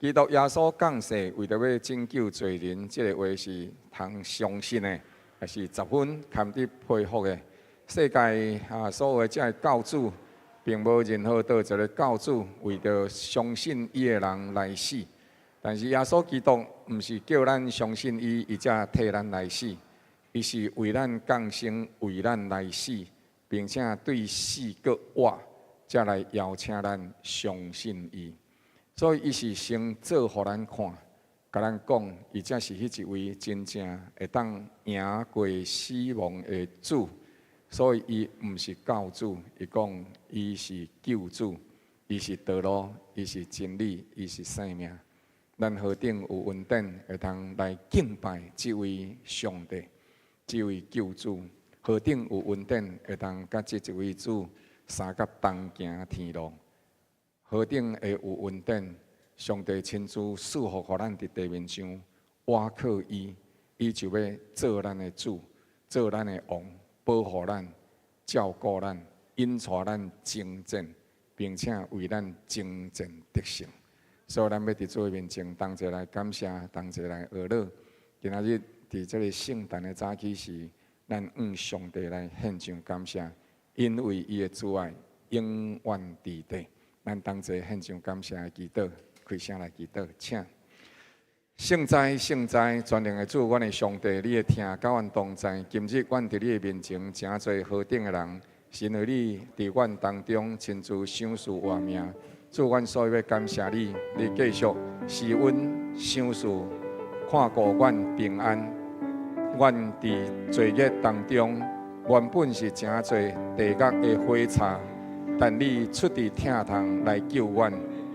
基督耶穌降世為著欲拯救罪人，這個話是通相信的，也是十分堪得佩服的。世界啊，所有的這个教主，並無任何佗一个教主為著相信伊的人來死。但是耶穌基督毋是叫咱相信伊，伊才替咱來死。伊是為咱降生，為咱來死，並且對死閣活，才來邀請咱相信伊。所以，伊是先做予咱看，共咱講，伊才是彼一位真正會當贏過死亡的主。所以，伊毋是教主，伊講伊是救主，伊是道路，伊是真理，伊是生命。咱何等有恩典，會當來敬拜這位上帝，這位救主。何等有恩典，會當佮這一位主相佮同行天路。何等的有恩典！上帝親自賜福予咱佇地面上，倚靠伊，伊就欲做咱的主，做咱的王，保護咱，照顧咱，引帶咱征戰，並且為咱征戰得勝。所以，咱欲佇主的面前同齊來感謝，同齊來學樂。今仔日佇這个聖誕的早起時，咱向上帝來獻上感謝，因為伊的慈愛永遠佇地。咱同齊獻上感謝的祈禱，開聲來祈禱，請。聖哉，聖哉，全能的主，阮的上帝，你的疼佮阮同在。今日阮佇你的面前，誠濟何等的人，是因為你佇阮當中親自賞賜活命。主，阮所以欲感謝你，你繼續施恩賞賜，看顧阮平安。阮佇罪孽當中，原本是誠濟地獄的火柴。但你出佇疼痛來救阮，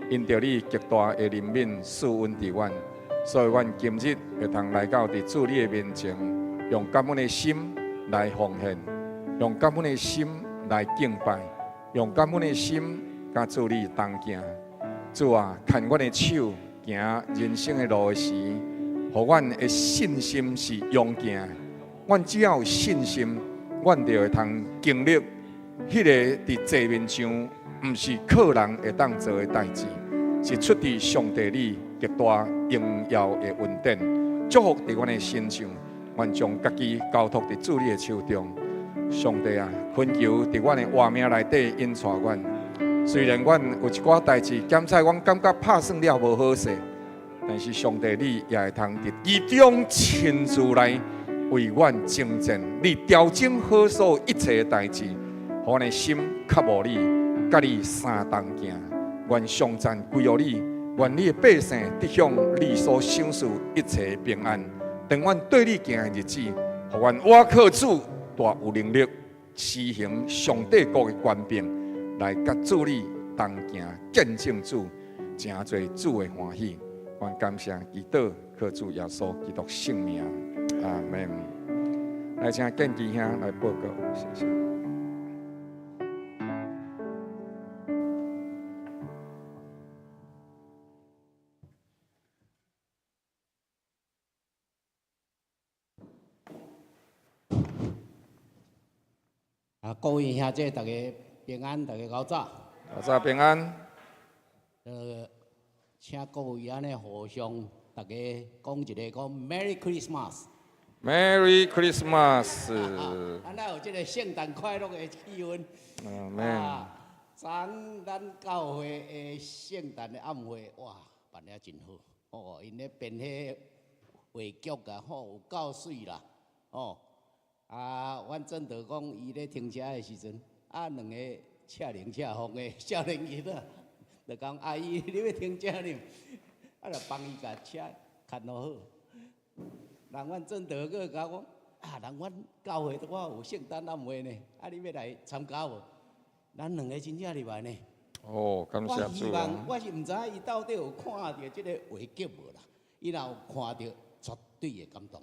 因著你極大的憐憫賜恩佇阮，所以阮今日會通來到佇主你的面前，用感恩的心來奉獻，用感恩的心來敬拜，用感恩的心佮主你同行。主啊，牽阮的手行人生的路的時，予阮的信心是勇健的。阮只要有信心，阮就會通經歷。彼个佇地面上，毋是靠人會當做的代誌，是出佇上帝你極大榮耀的恩典，祝福佇阮的身上，阮將家己交託佇主你的手中。上帝啊，懇求佇阮的活命內底引帶阮。雖然阮有一寡代誌，檢查阮感覺拍算了無好勢，但是上帝你也會通佇其中親自來為阮征戰，你調整好所有一切的代誌。予阮的心渴慕你，佮你相同行，願頌讚歸予你，願你的百姓得享你所賞賜一切平安。當阮綴你行的日子，予阮倚靠主，大有能力施行上帝國的權柄，來佮主你同行，見證主，成做主的歡喜。阮感謝祈禱，靠主耶穌基督聖名，阿門。來，請建基兄來報告，謝謝。啊，各位兄弟，大家平安，大家𠢕早。𠢕早平安。請各位按呢互相，大家講一个講 Merry Christmas。 Merry Christmas。咱來有這个聖誕快樂的氣氛。阿們。啊，昨昏咱教會的聖誕的晚會，哇，辦得真好。哦，𪜶咧編彼話劇啊，吼，有夠媠啦，哦。啊，阮正德講，伊咧停車的時陣，啊，兩個赤靈赤瘋的少年囡仔，就講阿姨，你欲停車呢？啊，就幫伊共車牽落好。人阮正德閣共我講，啊，人阮教會拄仔有聖誕晚會呢，啊，你欲來參加無？咱兩个真正入來呢。哦，感謝主。我希望，我是毋知影伊到底有看著這个話劇無啦？伊若有看著，絕對會感動。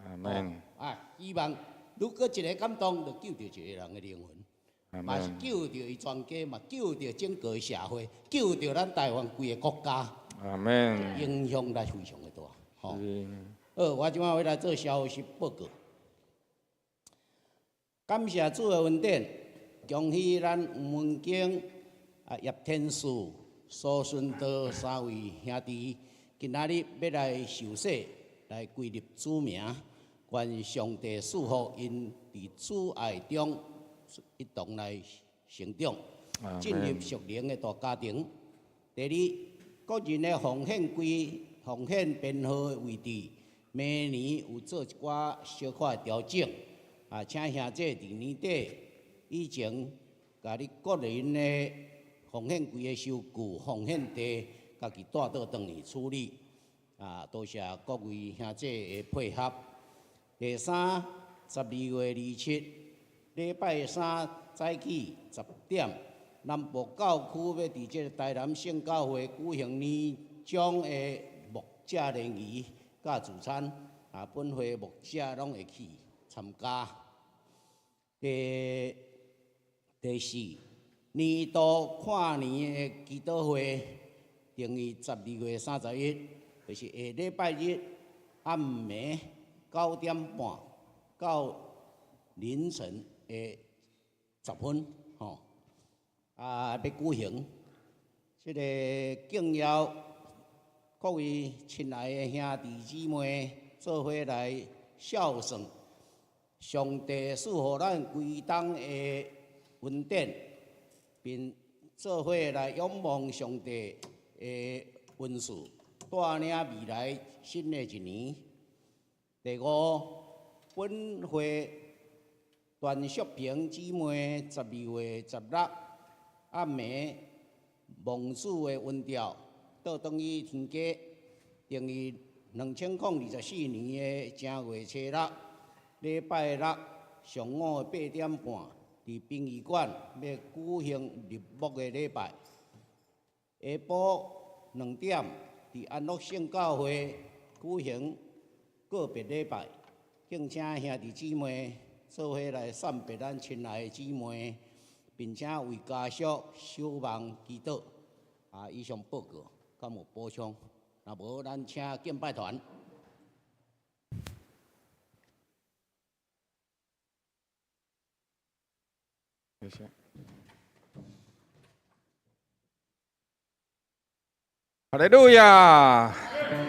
阿們。啊，希望如果一个感動，就救著一個人的靈魂，嘛是救著伊全家，嘛救著整個社會，救著咱台灣規个國家。阿們。影響力非常的大。吼。好，我這擺欲來做消息報告。感謝主的恩典，恭喜咱吳文景、啊葉天賜、蘇順道三位兄弟，今仔日欲來受洗，來歸入主名，願上帝賜福𪜶佇主愛中一同來成長，進入屬靈的大家庭。第二，個人的奉獻櫃、奉獻編號的位置，明年有做一寡小可的調整。啊，請兄弟佇年底以前，共你個人的奉獻櫃的收據、奉獻袋，家己帶倒轉去處理。啊，多謝各位兄弟的配合。第三，12月27，禮拜三早起10點，南部教區欲佇這個台南聖教會舉行年終的牧者聯誼佮聚餐，啊，本會牧者攏會去參加。第四，年度跨年的祈禱會，定於12月31，就是下禮拜日暗暝9點半到凌晨的10分，吼，啊，欲舉行。這個敬邀各位親愛的兄弟姊妹，做伙來孝順上帝賜予咱歸檔的恩典，並做伙來仰望上帝的恩賜，帶領未來新的一年。第五，本會段淑萍姊妹12月16暗暝蒙主的恩召，倒轉去天家，定於2024年的正月初六，禮拜六上午的8點半，佇殯儀館欲舉行入墓的禮拜。下晡2點，佇安樂聖教會舉行告別禮拜，敬請兄弟姊妹做伙來送別咱親愛的姊妹，並且為家屬守望祈禱。啊，以上報告，敢有補充？若無，咱請敬拜團。謝謝。哈利路亞！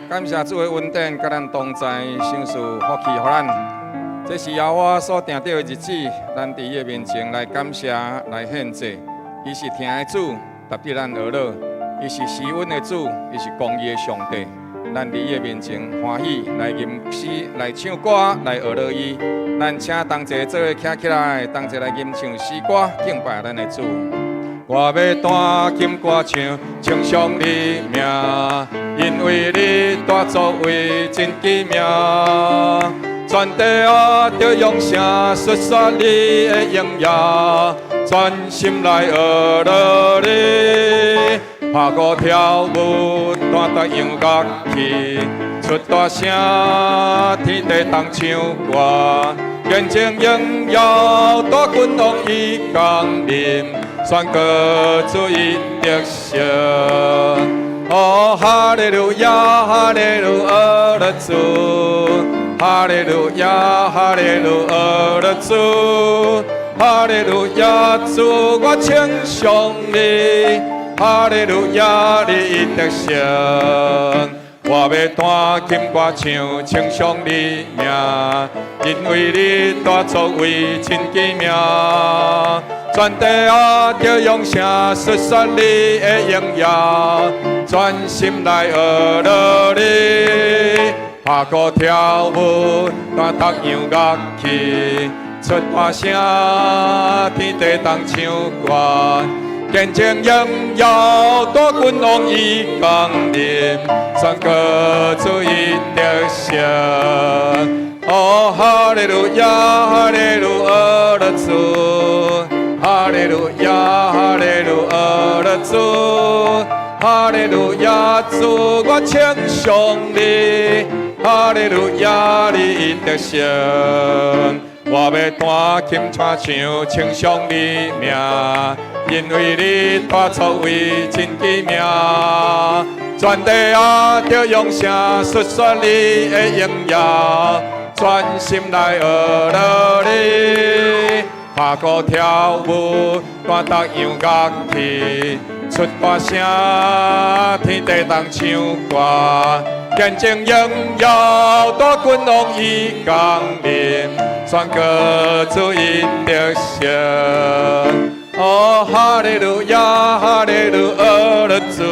感謝主的恩典，佮咱同在，賞賜福氣予咱。這是耶和華所定的日子，咱佇伊的面前來感謝、來獻祭。伊是疼的主，值得咱呵咾；伊是施恩的主，伊是公義的上帝。咱佇伊的面前歡喜，來吟詩、來唱歌、來呵咾伊。咱請同齊做伙徛起來，同齊來吟唱詩歌，敬拜咱的主。我欲彈琴歌唱，稱頌你名，因為你大作為真奇妙。全地啊，著用聲述說你的榮耀，全心來呵咾你。拍鼓跳舞，彈逐樣樂器，出大聲，天地同唱歌，見證榮耀大君王已降臨，宣告主已得勝。哦，哈利路亞，哈利路亞的主，哈利路亞，哈利路亞的主，哈利路亞主，我稱頌你，哈利路亞，你已得勝。我欲彈琴歌唱，稱頌你名，因為你大作為真奇妙。全地啊，著用聲述說你的榮耀，全心來呵咾你。拍鼓跳舞，彈逐樣樂器，出大聲，天地同唱歌。見證榮耀大君王已降臨，宣告主已得勝。哦，哈利路亞，哈利路亞的主，哈利路亞，哈利路亞的主，哈利路亞主，我稱頌你，哈利路亞，你已得勝。我欲彈琴歌唱，稱頌你名，因為你大作為真奇妙。全地啊，著用聲述說你的榮耀，全心來呵咾你。拍鼓跳舞，彈逐樣樂器，出大聲，天地同唱歌，見證榮耀大君王已降臨，宣告主已得勝。哦，哈利路亞，哈利路亞的主，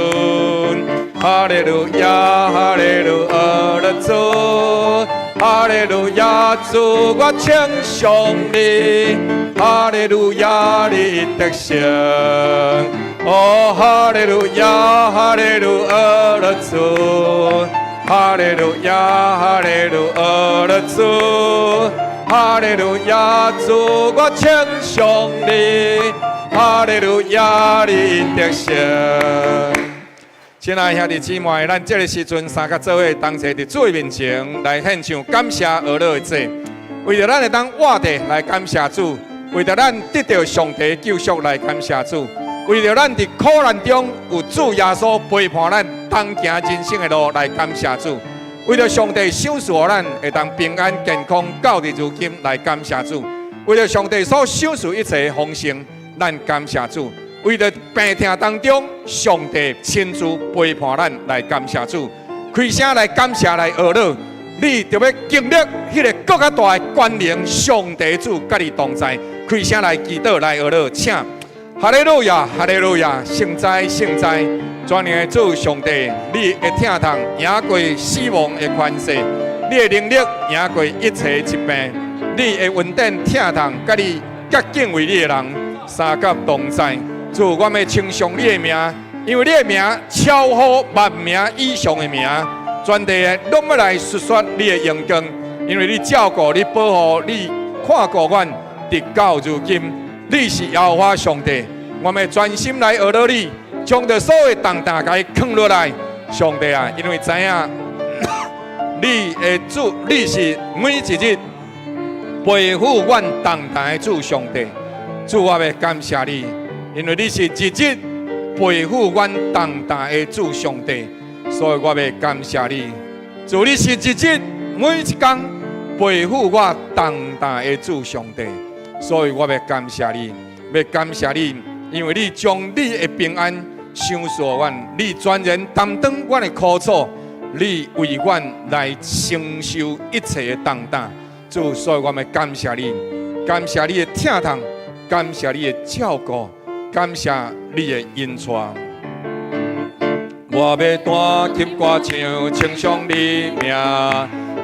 哈利路亞，哈利路亞的主，哈利路亞主，我稱頌你，哈利路亞你得勝。哦，哈利路亞，哈利路亞的主，哈利路亞，哈利路亞的主，哈利路亞主，我稱頌你，哈利路亞你得勝。親愛兄弟姊妹，咱這个時陣三佮做伙同齊佇主的面前來獻上感謝哀樂的祭，為著咱會當活著來感謝主，為著咱得著上帝救贖來感謝主，為著咱佇苦難中有主耶穌陪伴咱同行人生的路來感謝主，為著上帝賞賜予咱會當平安健康到佇如今來感謝主，為著上帝所賞賜一切豐盛，咱感謝主。為著病痛當中，上帝親自陪伴咱來感謝主，開聲來感謝來哀樂，你著欲經歷彼个閣較大的權能，上帝主佮你同在，開聲來祈禱來哀樂，請哈利路亞，哈利路亞，聖哉聖哉，全能的主上帝，你的疼痛贏過死亡的權勢，你的能力贏過一切疾病，你的恩典疼痛，佮你佮敬畏你的人相佮同在。主，我欲稱頌你的名，因為你的名超乎萬名以上的名，全地的攏欲來述說你的榮光，因為你照顧、你保護、你看顧阮，直到如今，你是耶和華上帝，我欲專心來學到你，將著所有重擔共伊囥落來。上帝啊，因為知影你的主，你是每一日背負阮重擔的主上帝，主，我欲感謝你。因為你是日日背負阮重擔的主上帝，所以我欲感謝你。主，你是日日每一工背負我重擔的主上帝，所以我欲感謝你，欲感謝你，因為你將你的平安賞賜阮，你全然擔當阮的苦楚，你為阮來承受一切的重擔。主，所以我欲感謝你，感謝你的疼痛，感謝你的照顧。感謝你的恩帶，我欲彈琴歌唱，稱頌你名，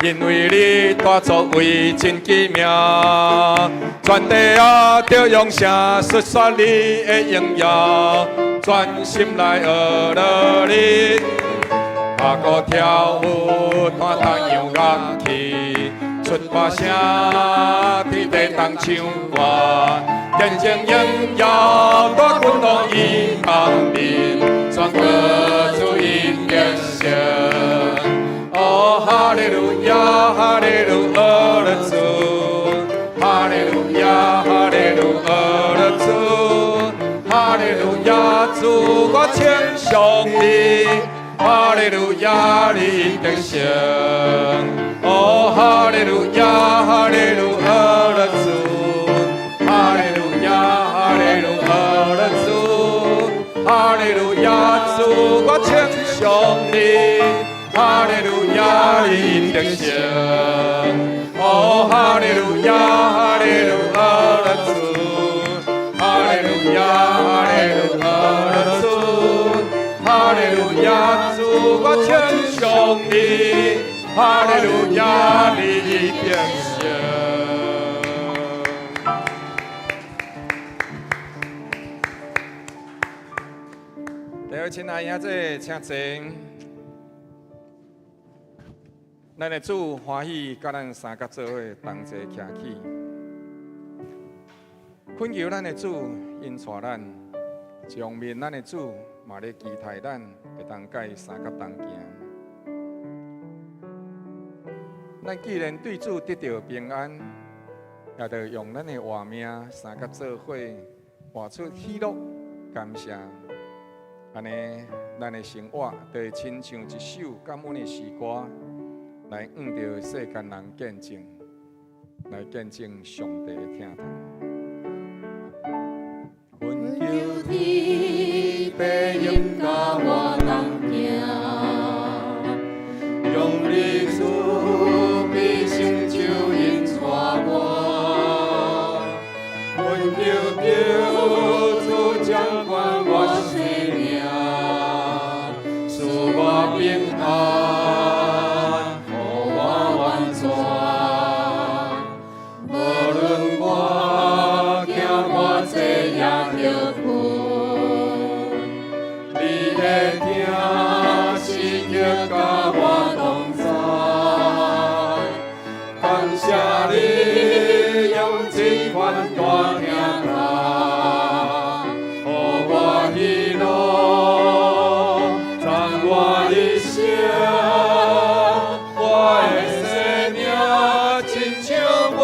因為你大作為真奇妙。全地啊，著用聲述說你的榮耀，專心來學樂你。敲鼓跳舞，彈彈洋樂器，出大聲，天地同唱歌。見證榮耀大君王已降臨，宣告主已得勝。哦，哈利路亞，哈利路亞的主，哈利路亞，哈利路亞的主，哈利路亞主，我稱頌你，哈利路亞你得勝。哦，哈利路亞，哈利路亞的主。哈利路亞，哈利路亞的主，哈利路亞主，我稱頌你，哈利路亞你得勝。哦，哈利路亞，哈利路亞的主，哈利路亞，哈利路亞的主，哈利路亞主，我稱頌你，哈利路亞你得勝。各位親愛的兄弟，請坐。咱的主歡喜，佮咱三佮做伙同齊徛起，懇求咱的主恩帶咱，將面咱的主嘛咧期待咱會當佮伊相佮同行。咱既然對主得著平安，也著用咱的活命相佮做伙，活出喜樂感謝。按呢，咱的生活就會親像一首感恩的詩歌，來向著世間人見證，來見證上帝的疼痛。求天父永佮我同行，用你慈悲成就引帶我，恳求救主掌管我生命，賜我平安，予我完全。無論我行偌濟也歇睏，你的疼時刻佮我同在。感謝你用這款大疼痛，予我喜樂，讚我一生。我的生命親像我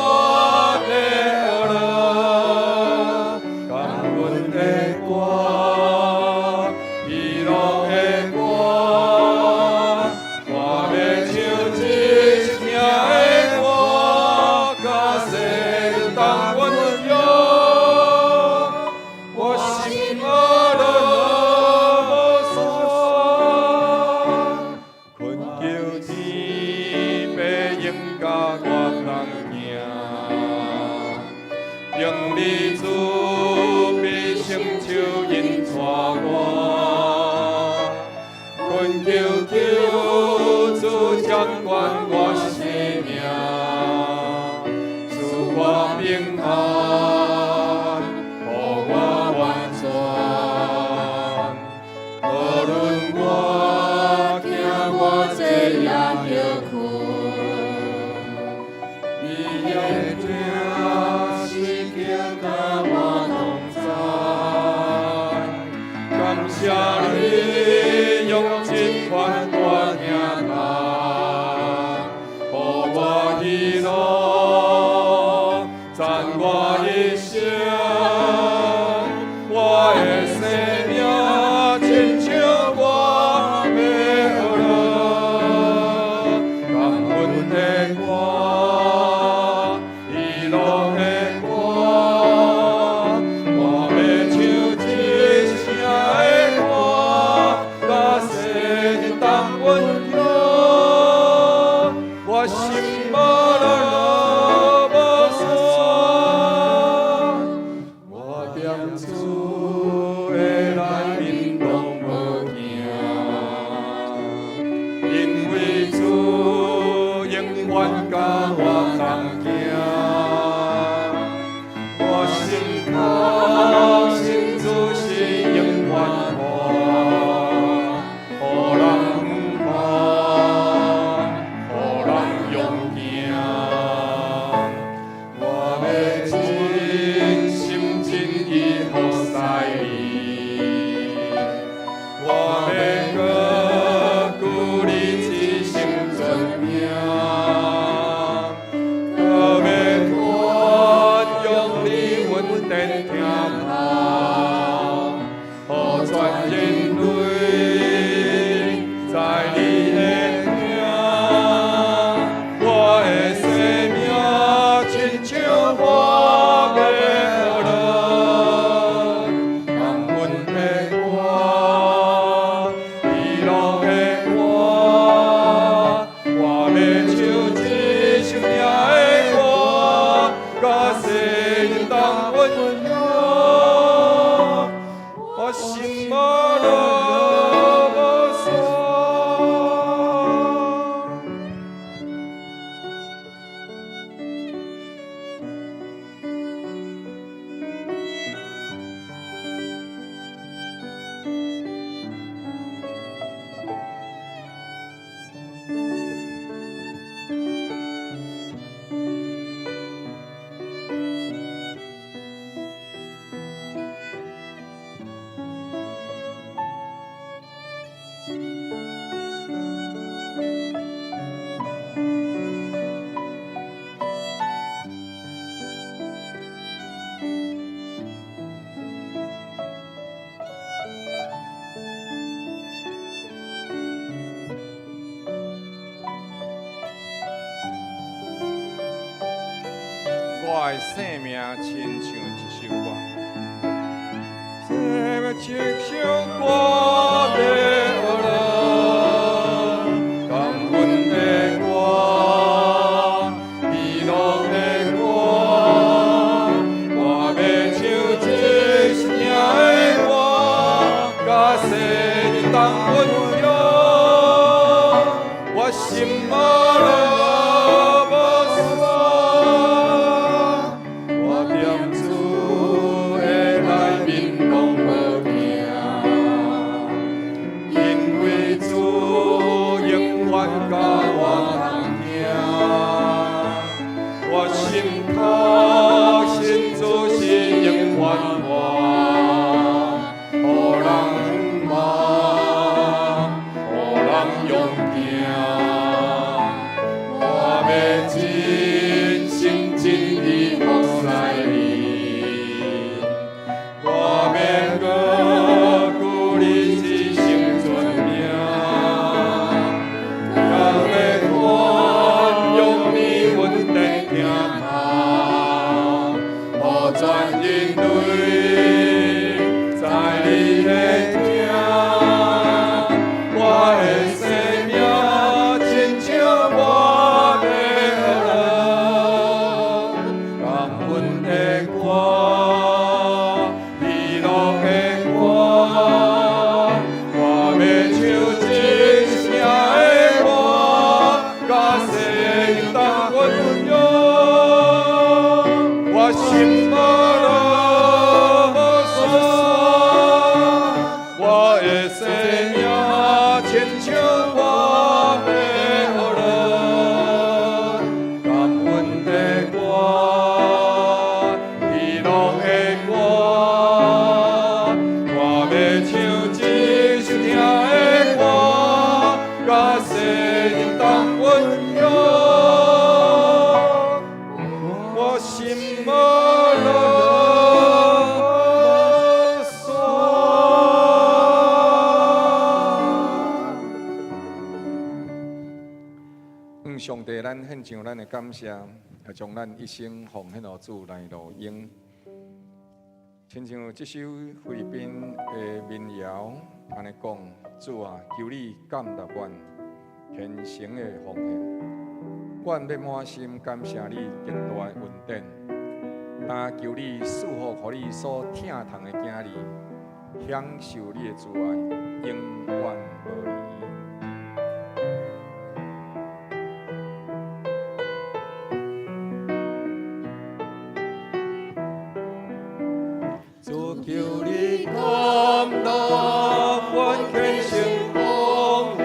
的樂，感恩的歌，喜樂的歌，我欲唱這首疼的歌，佮世人同分享。我心無樂無散，懇求天父永佮我同行，用你慈悲成就引帶我，懇求救主掌管我生命，賜我平安，予我完全。無論我行偌濟也歇睏，你的疼時刻佮我同在。感謝你用這款大疼痛，予我喜樂，讚我一生。我的生命親像我的樂，感恩的歌，喜樂的歌，我欲唱這首疼的歌，佮世人同分享。我心無樂無散，我踮主的內面攏無驚，因為主永遠佮我同行。我心確信主是永遠活，予人盼，予人勇行。我欲真心真意服侍你，我欲高舉你一生尊名，閣欲傳揚你恩典疼痛，予全人類知你的疼。我的生命親像花的樂，感恩的歌，喜樂的歌，我欲唱這首疼的歌，佮世人同分享。我心無樂無散。我的生命親像一首歌，生唱首歌欲学乐，感恩的歌，喜樂的歌，我欲唱這聲的歌，佮世人同分享。我心無樂無散，我踮主的內面攏無驚，因為主永遠佮我同行。我心確信主是永遠活，予人望，予人勇行。我欲真心真意服侍你，我欲閣求你一生尊名，也欲傳揚你恩典疼痛，予全人類知你的疼。我的生命親像我欲學樂，感恩的歌，喜樂的歌，我欲唱這聲的歌，佮世人同分享。我心無樂無散，我的生命親像我欲學樂，感恩的歌，喜樂的歌，我欲唱這首疼的歌，佮世人同分享。我心無樂無散。上帝，咱獻上咱的感謝，也將咱一生奉獻予主來路用。親像這首菲律賓的民謠按呢講：主啊，求你感納阮虔誠的奉獻，阮欲滿心感謝你極大的恩典。但求你賜福予你所疼痛的囝兒，享受你的慈愛，永遠無離。主求你感納阮虔誠奉獻，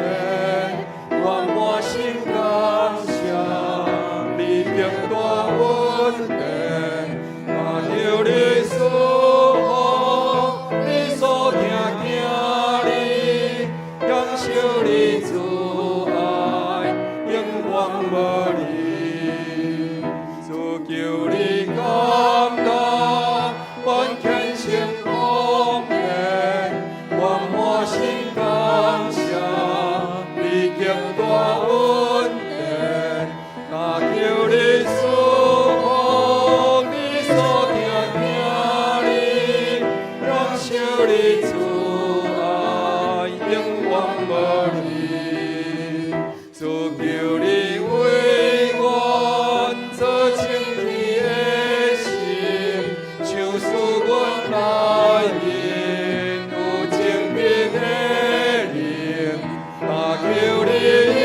阮滿心感謝你極大恩典。但求你賜福你所疼囝兒，享受你慈愛，永遠無離。主求你感納阮虔誠奉獻，阮滿心感謝你極大恩典。但求你賜福你所疼囝兒，享受你慈愛，永遠無離。主求你為阮做清氣的心，賞賜阮內面有精明的靈。但求你引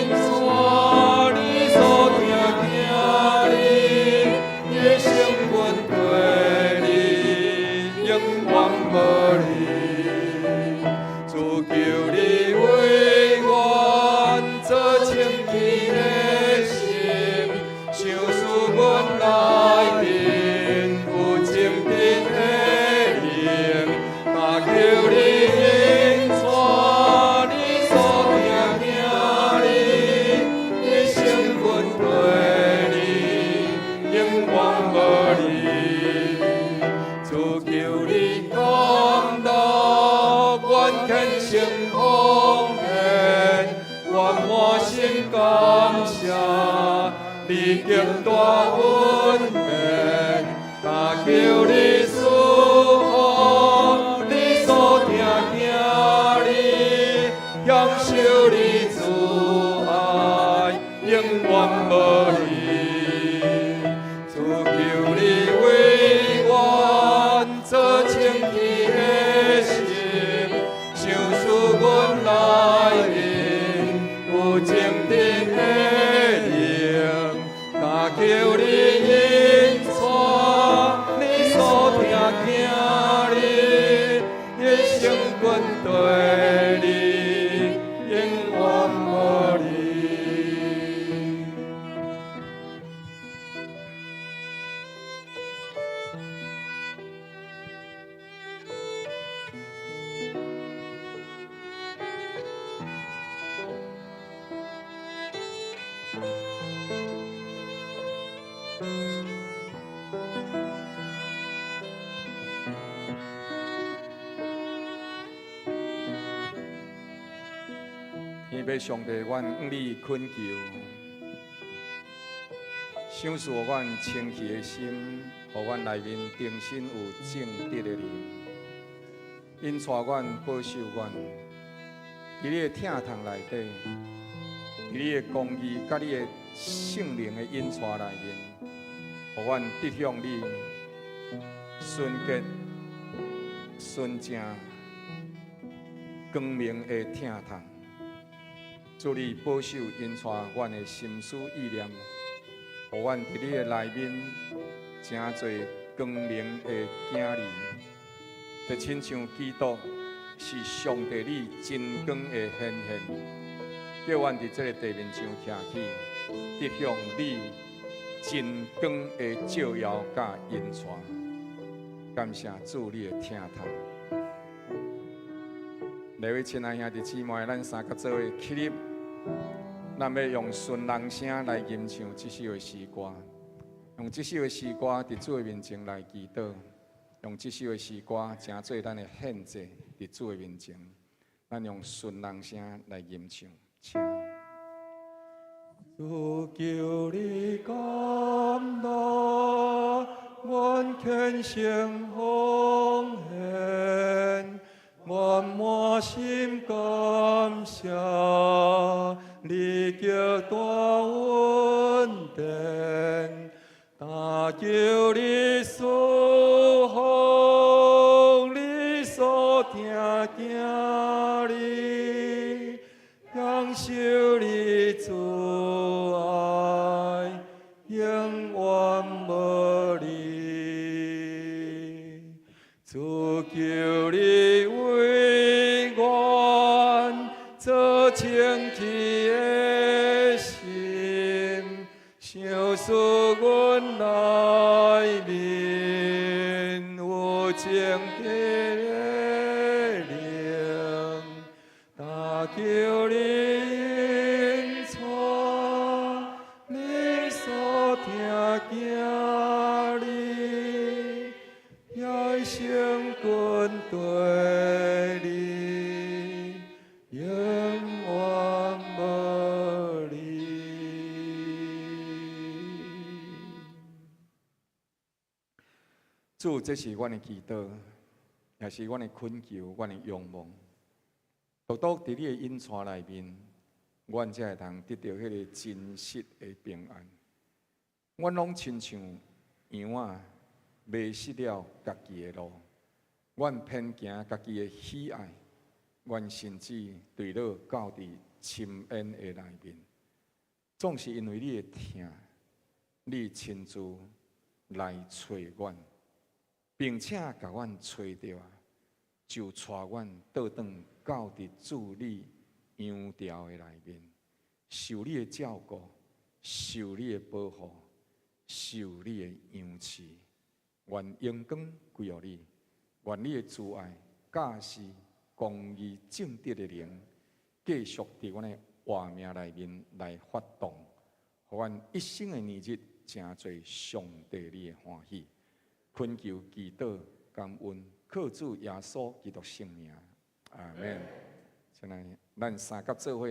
帶你所疼囝兒，一生跟隨你，永遠無離。主求你為阮做清氣的心，賞賜阮內面有精明的靈。但求你引帶你所疼囝兒，一生跟隨你，永遠無離。主求你感納阮虔誠奉獻，阮滿心感謝你極大恩典。但求你賜福遠無離。主求你為阮做清氣的心，賞賜阮內面有正直的靈。但求你引帶你所疼囝兒，一生跟隨你，永遠無離。天父上帝，阮向你懇求，賞賜予阮清氣的心，予阮內面重新有正直的靈，引帶阮，保守阮，佇你的疼痛內底，佇你的公義佮你的聖靈的引帶內面，予阮得享你純潔、純正、光明的疼痛。主你保守引帶阮的心思意念，予阮佇你的內面成做光明的囝兒，就親像基督是上帝你真光的顯現，叫阮佇這个地面上徛起，得享你真光的照耀佮引帶。感謝主你的疼痛。各位親愛兄弟姊妹，咱三個做伙起立，咱欲用順人聲來吟唱這首的詩歌，用這首的詩歌佇主的面前來祈禱，用這首的詩歌成做咱的獻祭佇主的面前。咱用順人聲來吟唱，請。主求你甘納，阮虔誠奉獻，阮滿心感謝你極大恩典，但求你賜福你所疼囝兒，享受你慈愛，永遠無離。主求你為阮做清氣的心，賞賜阮內面有正直的靈，但求你引帶你所疼囝兒，一生跟隨你，永遠無離。主，這是阮的祈禱，也是阮的懇求，阮的仰望。獨獨佇你的引帶內面，阮才會通得著彼个真實的平安。阮攏親像羊仔迷失了家己的路，阮偏行家己的喜愛，阮甚至墜落到佇深淵的內面。總是因為你的疼，你親自來揣阮，並且共阮揣著啊，就帶阮倒轉到佇主你羊牢的內面，受你的照顧，受你的保護，受你的養飼。願榮光歸予你，願你的慈愛、教示、公義、正直的靈，繼續佇阮的活命內面來發動，予阮一生的年日成做上帝你的歡喜。懇求祈禱感恩，靠主耶穌基督聖名，阿們。親愛，咱三甲做伙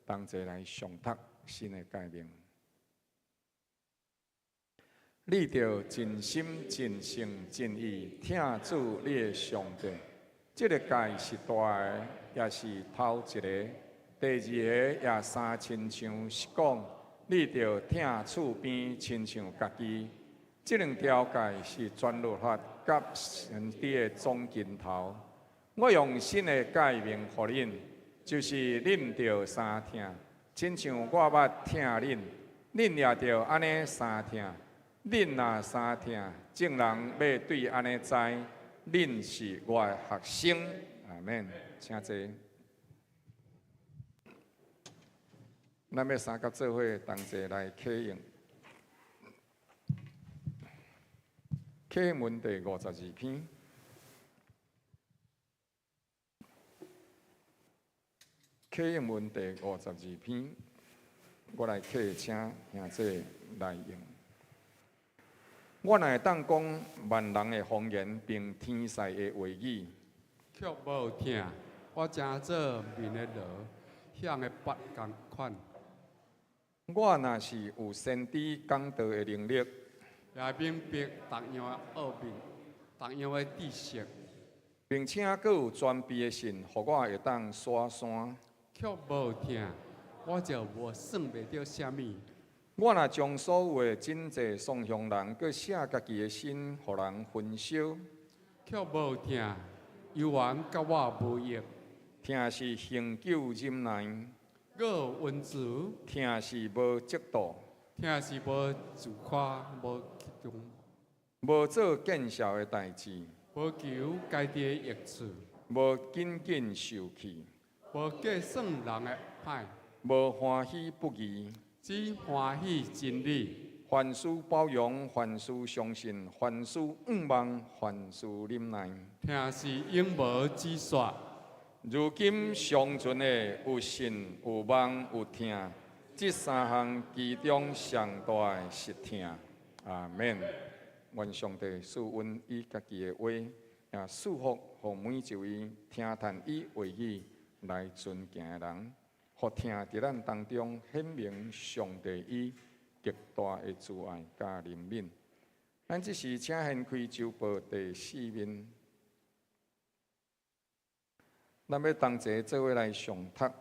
同齊來誦讀新的誡命。你著盡心、盡性、盡意疼主你的上帝。這个誡是大的，也是頭一个。第二个也相親像，是講你著疼厝邊親像家己。這兩條誡是全律法佮先知的總根頭。我用新的誡命予恁，就是恁著相疼，親像我捌疼恁，恁也著按呢相疼。恁若相疼，眾人欲對按呢知，恁是我的學生。阿們，請坐。咱欲三佮做伙同齊來啟應。啟應文第52篇。啟應文第52篇，我來啟請兄弟來應。我若會當講萬人的方言，並天使的話語，卻無疼，我成做鳴的鑼，響的鈸仝款。我若是有先知講道的能力，也明白逐樣的奧秘，逐樣的知識，並且閣有全備的信，予我會當徙山，卻無疼，我就無算袂著啥物。我若將所有的賑濟送予人，閣捨家己的身，予人焚燒，卻無疼，猶原佮我無益。疼是恆久忍耐，閣有恩慈。疼是無嫉妒，疼是無自誇，無激動，無做見笑的代誌，無求家己的益處，無緊緊受氣，無計算人的歹，無歡喜不義，只歡喜真理。凡事包容，凡事相信，凡事向望，凡事忍耐。疼是永無止煞。如今尚存的有信、有望、有疼，這三項其中上大的是疼。阿們。願上帝賜阮以家己的話，也賜福予每一位聽趁伊話語來尊敬的人，予疼佇咱當中顯明上帝伊極大的慈愛佮憐憫。咱這時請掀開周報第四面，咱欲同齊做伙來誦讀。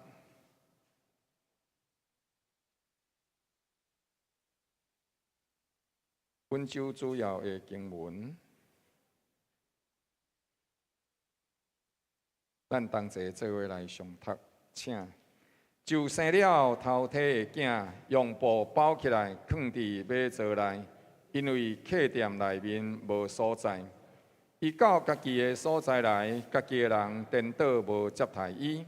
本週主要的經文，咱同齊做伙來誦讀，請。就生了頭胎的囝，用布包起來，囥佇馬槽內，因為客店內面無所在。伊到家己的所在來，家己的人顛倒無接待伊。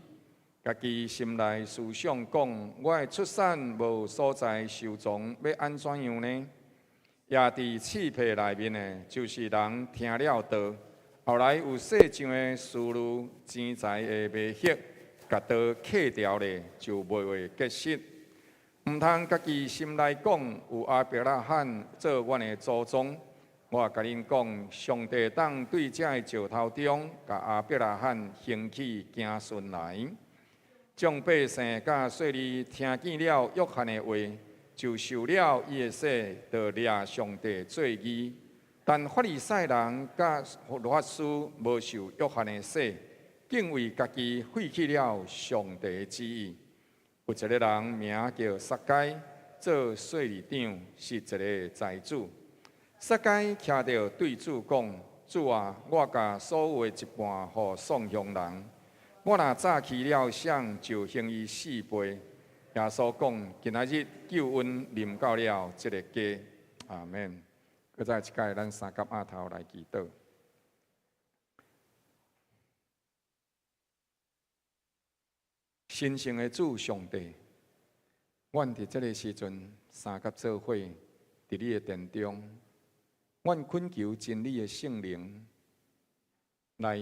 家己心內思想講：我的出產無所在收藏，欲按怎樣呢？也佇刺皮內面的，就是人聽了道，後來有世上的思慮、錢財的迷惑，共道扣牢咧，就袂會結實。毋通家己心內講，有亞伯拉罕做阮的祖宗。我共恁講，上帝當對這个石頭中，共亞伯拉罕興起子孫來。眾百姓佮稅吏聽見了約翰的話，就受了伊的洗，就掠上帝做義。但法利賽人佮律法師無受約翰的洗，竟為家己廢去了上帝的旨意。有一个人名叫撒該，做稅吏長，是一个財主。撒該徛著對主講：主啊，我共所有的一半予送鄉人。我若早欺了誰，就還伊四倍。耶穌講：今仔日救恩臨到了這个家。阿們。閣再一擺，咱三佮阿頭來祈禱。神聖的主上帝，阮佇這个時陣三佮做伙，佇你的殿中，阮懇求真理的聖靈來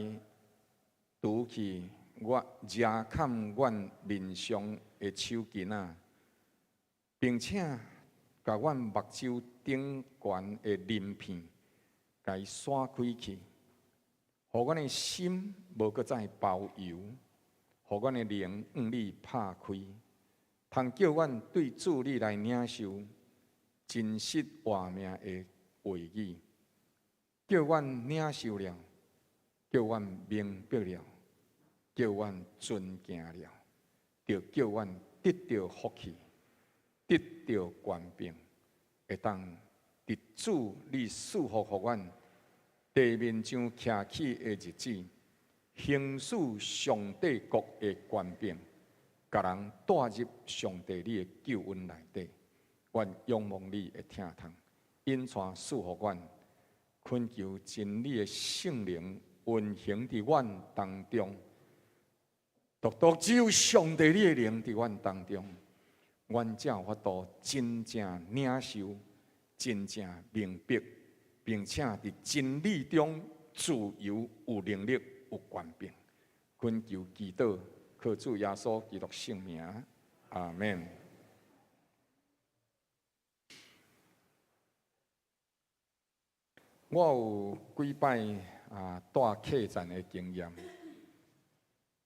除去我遮崁阮面上的手巾仔，並且共阮目睭頂懸的鱗片，共伊徙開去，予阮的心無閣再包郵，予阮的靈向你拍開，通叫阮對主你來領受真實活命的話語，叫阮領受了，叫阮明白了，叫阮尊敬了，就叫阮得著福氣。得著權柄，會當佇主你賜福予阮地面上徛起的日子，行使上帝國的權柄，共人帶入上帝你的救恩內底。阮仰望你的疼痛，引帶賜予阮，懇求真理的聖靈運行佇阮當中，獨獨只有上帝你的靈佇阮當中，阮才有法度真正領受、真正明白，並且佇真理中自由、有能力、有權柄。懇求祈禱，靠主耶穌基督聖名，阿們。我有幾擺啊蹛客棧的經驗，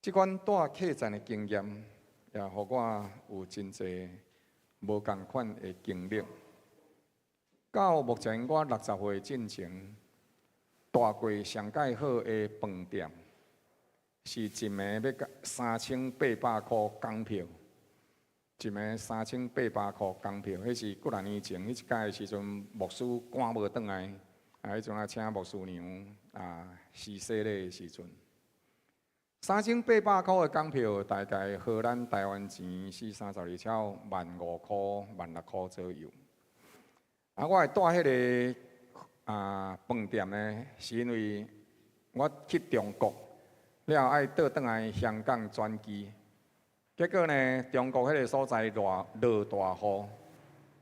這款蹛客棧的經驗，也予我有真濟無仝款的經歷。到目前我60歲進前，蹛過上蓋好的飯店，是一暝欲共3800箍港票，一暝三千八百箍港票，彼是幾若年前，彼一擺的時陣，牧師趕無轉來。啊！彼陣啊，請牧師娘啊，施洗禮的時陣，3800箍的港票，大概合咱台灣錢四三十二超1萬5箍、1萬6箍左右。啊，我會蹛彼个啊飯店呢，是因為我去中國了後愛倒轉來香港轉機，結果呢，中國彼个所在落落大雨。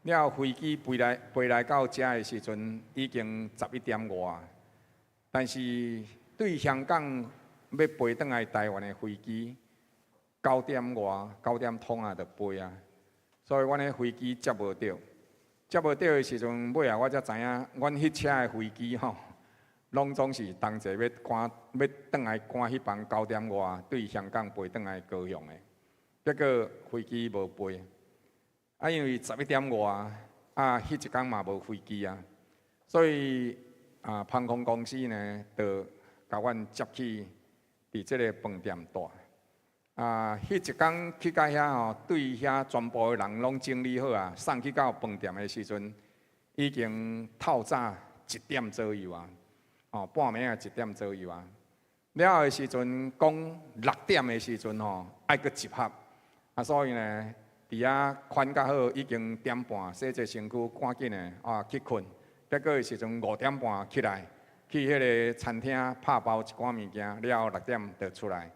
了後飛機飛來飛來到遮的時陣，已經11點外。但是對香港欲飛轉來台灣的飛機，九點外九點通啊，就飛啊。所以阮的飛機接無著，接無著的時陣，尾仔我才知影，阮彼車的飛機吼，攏總是同齊欲趕欲轉來趕彼班九點外對香港飛轉來高雄的，結果飛機無飛。啊，因為11點外，啊，彼一工嘛無飛機啊，所以啊，航空公司呢，就共阮接去佇這个飯店蹛。啊，彼一工去到遐吼，對遐全部的人攏整理好啊，送去到飯店的時陣，已經透早一點左右啊，哦，半暝仔一點左右啊。了後的時陣，講六點的時陣吼，愛閣集合，啊，所以呢。佇遐款較好，已經點半，洗一身軀，趕緊的啊去睏。結果的時陣5點半起來，去彼个餐廳拍包一寡物件，了後六點就出來。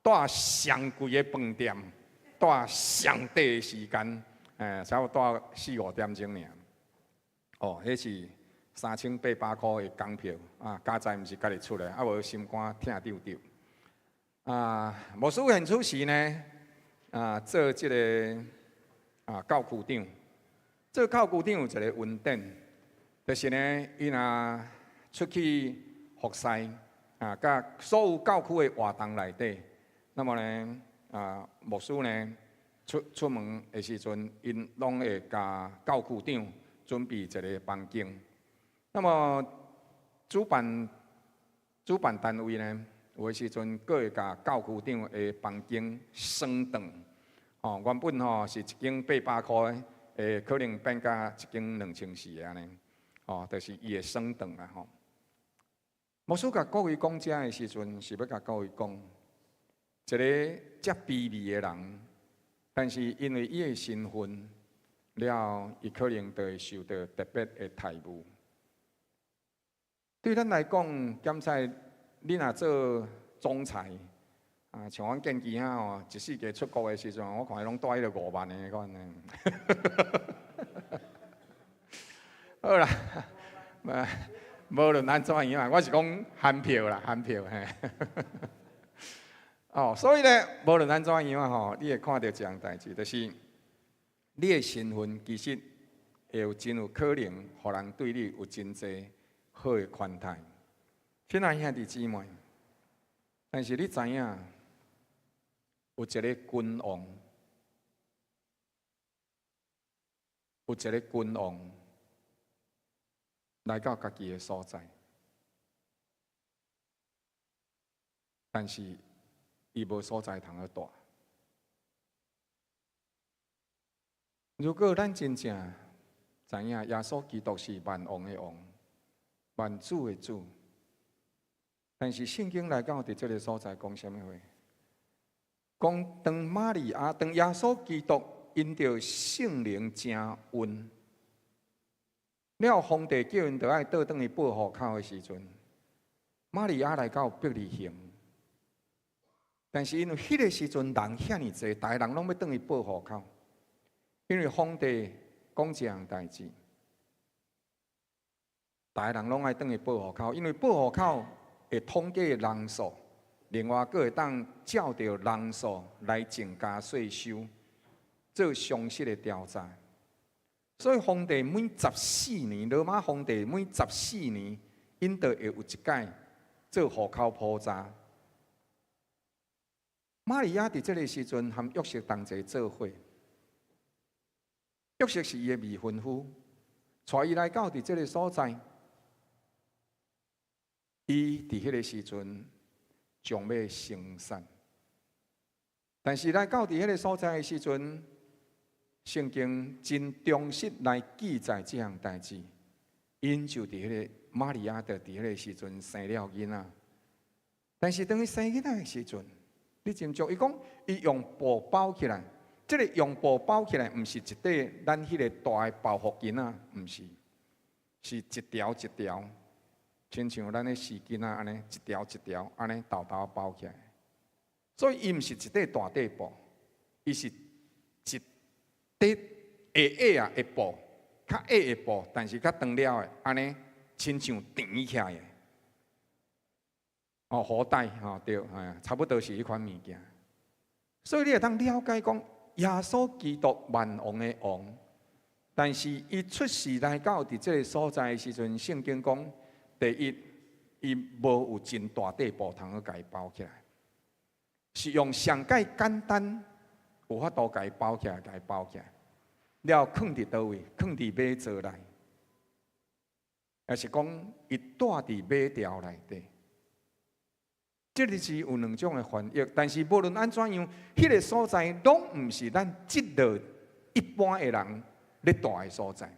蹛上貴的飯店，蹛上短的時間，差不多蹛四五點鐘爾。哦，彼是3800箍的港票，啊，佳哉毋是家己出的，啊無心肝疼丟丟。啊，牧師現此時呢？啊，做這个啊教區長，做教區長有一个恩典，就是呢，伊若出去服侍啊，佮所有教區的活動內底，那麼呢，啊牧師呢出出門的時陣，𪜶攏會共教區長準備一个房間。那麼主辦主辦單位呢？有的時陣，閣會共教區長的房間升檔，吼，原本吼是一間800箍的，會可能變甲一間2400的按呢，吼，就是伊會升檔啦吼。牧師共各位講這的時陣，是欲共各位講，一个遮卑微的人，但是因為伊的身份，了後伊可能就會受到特別的待遇。對咱來講，檢採。你若做總裁，啊，像阮建基兄吼，一世界出國的時陣，我看伊攏帶彼个5萬的款呢。好啦，無論按怎樣啊，我是講含票啦，含票嘿。哦，所以咧，無論按怎樣啊吼，你會看著一項代誌，就是你的身份其實會有真有可能，予人對你有真濟好的款待。親愛兄弟姊妹，但是你知影，有一个君王，有一个君王來到家己的所在，但是伊無所在通去蹛。如果咱真正知影耶穌基督是萬王的王、萬主的主，但是聖經來講，佇這个所在講啥物話？講當瑪利亞、當耶穌基督因著聖靈成孕，了皇帝叫𪜶著愛倒轉去報戶口的時陣，瑪利亞來到伯利恆，但是因為彼个時陣人遐爾濟，逐个人攏欲轉去報戶口，因為皇帝講一項代誌，逐个人攏愛轉去報戶口，因為報戶口會統計人數，另外閣會當照著人數來增加稅收，做詳細的調查。所以皇帝每十四年，羅馬皇帝每十四年，𪜶就會有一擺做戶口普查。瑪利亞佇這个時陣和約瑟同齊做伙，約瑟是伊的未婚夫，帶伊來到佇這个所在，伊佇彼个時陣將欲生產，但是來到佇彼个所在的時陣，聖經真忠實來記載這項代誌，𪜶就佇彼个瑪利亞就佇彼个時陣生了囡仔，但是當伊生囡仔的時陣，你斟酌，伊講伊用布包起來，這个用布包起來，毋是一塊咱彼个大的包袱巾仔，毋是，是一條一條，親像咱的絲巾仔按呢，一條一條按呢沓沓包起來。所以伊毋是一塊大塊布，伊是一塊鞋鞋仔的布，較矮的布，但是較長了的，按呢親像纏起來的。哦，雨袋吼對，哎，差不多是彼款物件。所以你會當了解講，耶穌基督萬王的王，但是伊出世來到佇這个所在的時陣，聖經講，第一，伊無有真大塊布通去共伊包起來，是用上蓋簡單有法度共伊包起來，共伊包起來，了囥佇佗位？囥佇馬槽內，抑是講伊蹛佇馬槽內底。這个是有兩種的翻譯，但是無論按怎樣，彼个所在攏毋是咱這落一般的人咧蹛的所在。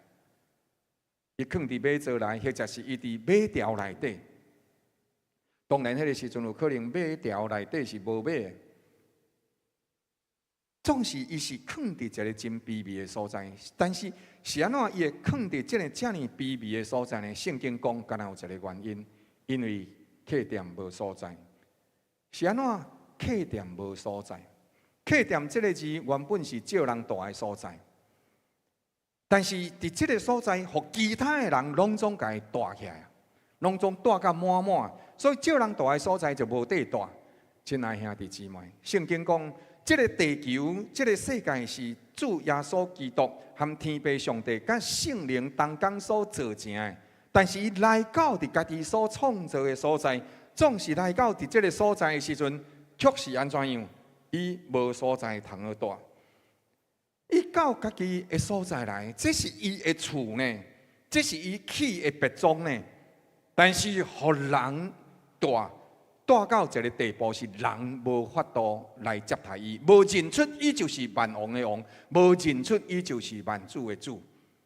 伊囥佇馬槽內，或者是伊佇馬槽內底。當然，彼个時陣有可能馬槽內底是無馬的。總是伊是囥佇一个真卑微的所在，但是是按怎伊會囥佇這个遮爾卑微的所在呢？聖經講，敢若有一个原因，因為客店無所在。是按怎客店無所在？客店這个字原本是借人蹛的所在，但是佇這个所在，予其他的人攏總共伊蹛起來，攏總蹛甲滿滿，所以借人蹛的所在就無地蹛。親愛兄弟姊妹，聖經講，這个地球、這个世界是主耶穌基督和天父上帝佮聖靈同工所造成的，但是伊來到佇家己所創造的所在，總是來到佇這个所在的時陣，卻是按怎樣？伊無所在通好蹛。伊到家己的所在來，這是伊的厝呢，這是伊起的別莊呢。但是予人蹛蹛到一个地步，是人無法度來接待伊，無認出伊就是萬王的王，無認出伊就是萬主的主。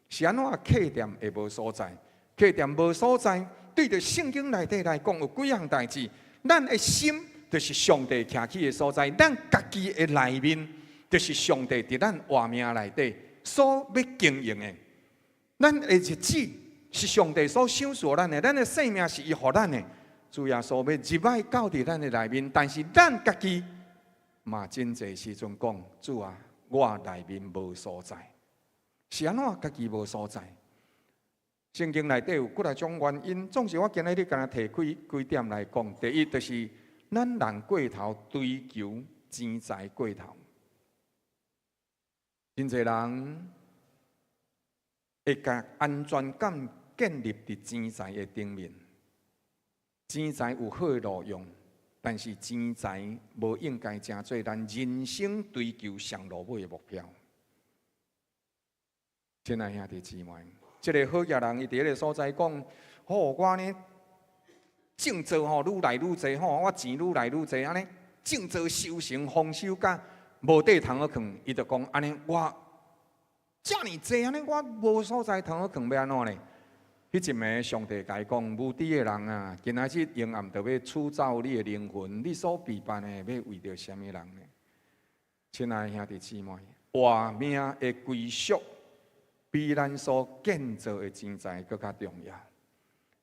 是按怎客店會無所在？客店無所在，對著聖經內底來講，有幾項代誌。咱的心就是上帝徛起的所在，咱家己的內面就是上帝佇咱活命內底所欲經營的。咱的日子是上帝所賞賜咱的，咱的生命是伊予咱的。主耶穌欲入來到佇咱的內面，但是咱家己嘛真濟時陣講，主啊，我內面無所在，是按怎家己無所在？聖經內底有幾若種原因，總是我今日干焦提開幾點來講。第一，就是咱人過頭追求錢財過頭，真濟人會共安全感建立佇錢財的頂面。錢財有好的路用，但是錢財無應該成做咱人生追求上落尾的目標。親愛兄弟姊妹，這个好額人伊佇彼个所在講：吼，我呢種作吼愈來愈濟吼，我錢愈來愈濟，按呢種作收成豐收甲無地通好囥，伊就講按呢我遮爾濟按呢，我無所在通好囥，欲按怎呢？彼一暝，上帝共伊講：無知的人啊，今仔日幽暗就欲取走你的靈魂，你所備辦的，欲為著啥物人呢？親愛的兄弟姊妹，活命的歸屬比咱所建造的錢財閣較重要。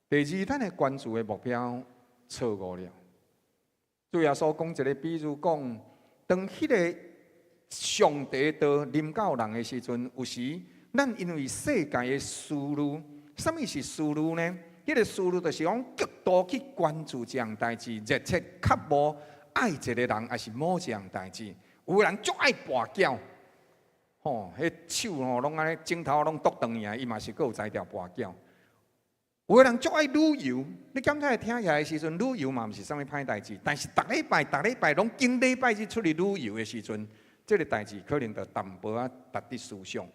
第二，咱的關注的目標錯誤了。主耶穌講一个比喻，講當彼个上帝道臨到人的時陣，有時咱因為世界的思慮，啥物是思慮呢？彼個思慮就是講極度去關注這項代誌，熱切渴慕愛一個人，抑是某一項代誌。有的人足愛跋筊，吼，彼手吼攏按呢指頭攏剁斷去啊，伊嘛是閣有才調跋筊。有的人足愛旅遊，你感覺聽起來的時陣，旅遊嘛毋是啥物歹代誌，但是逐禮拜、逐禮拜攏經禮拜日出去旅遊的時陣，這个代誌可能就淡薄仔值得思想。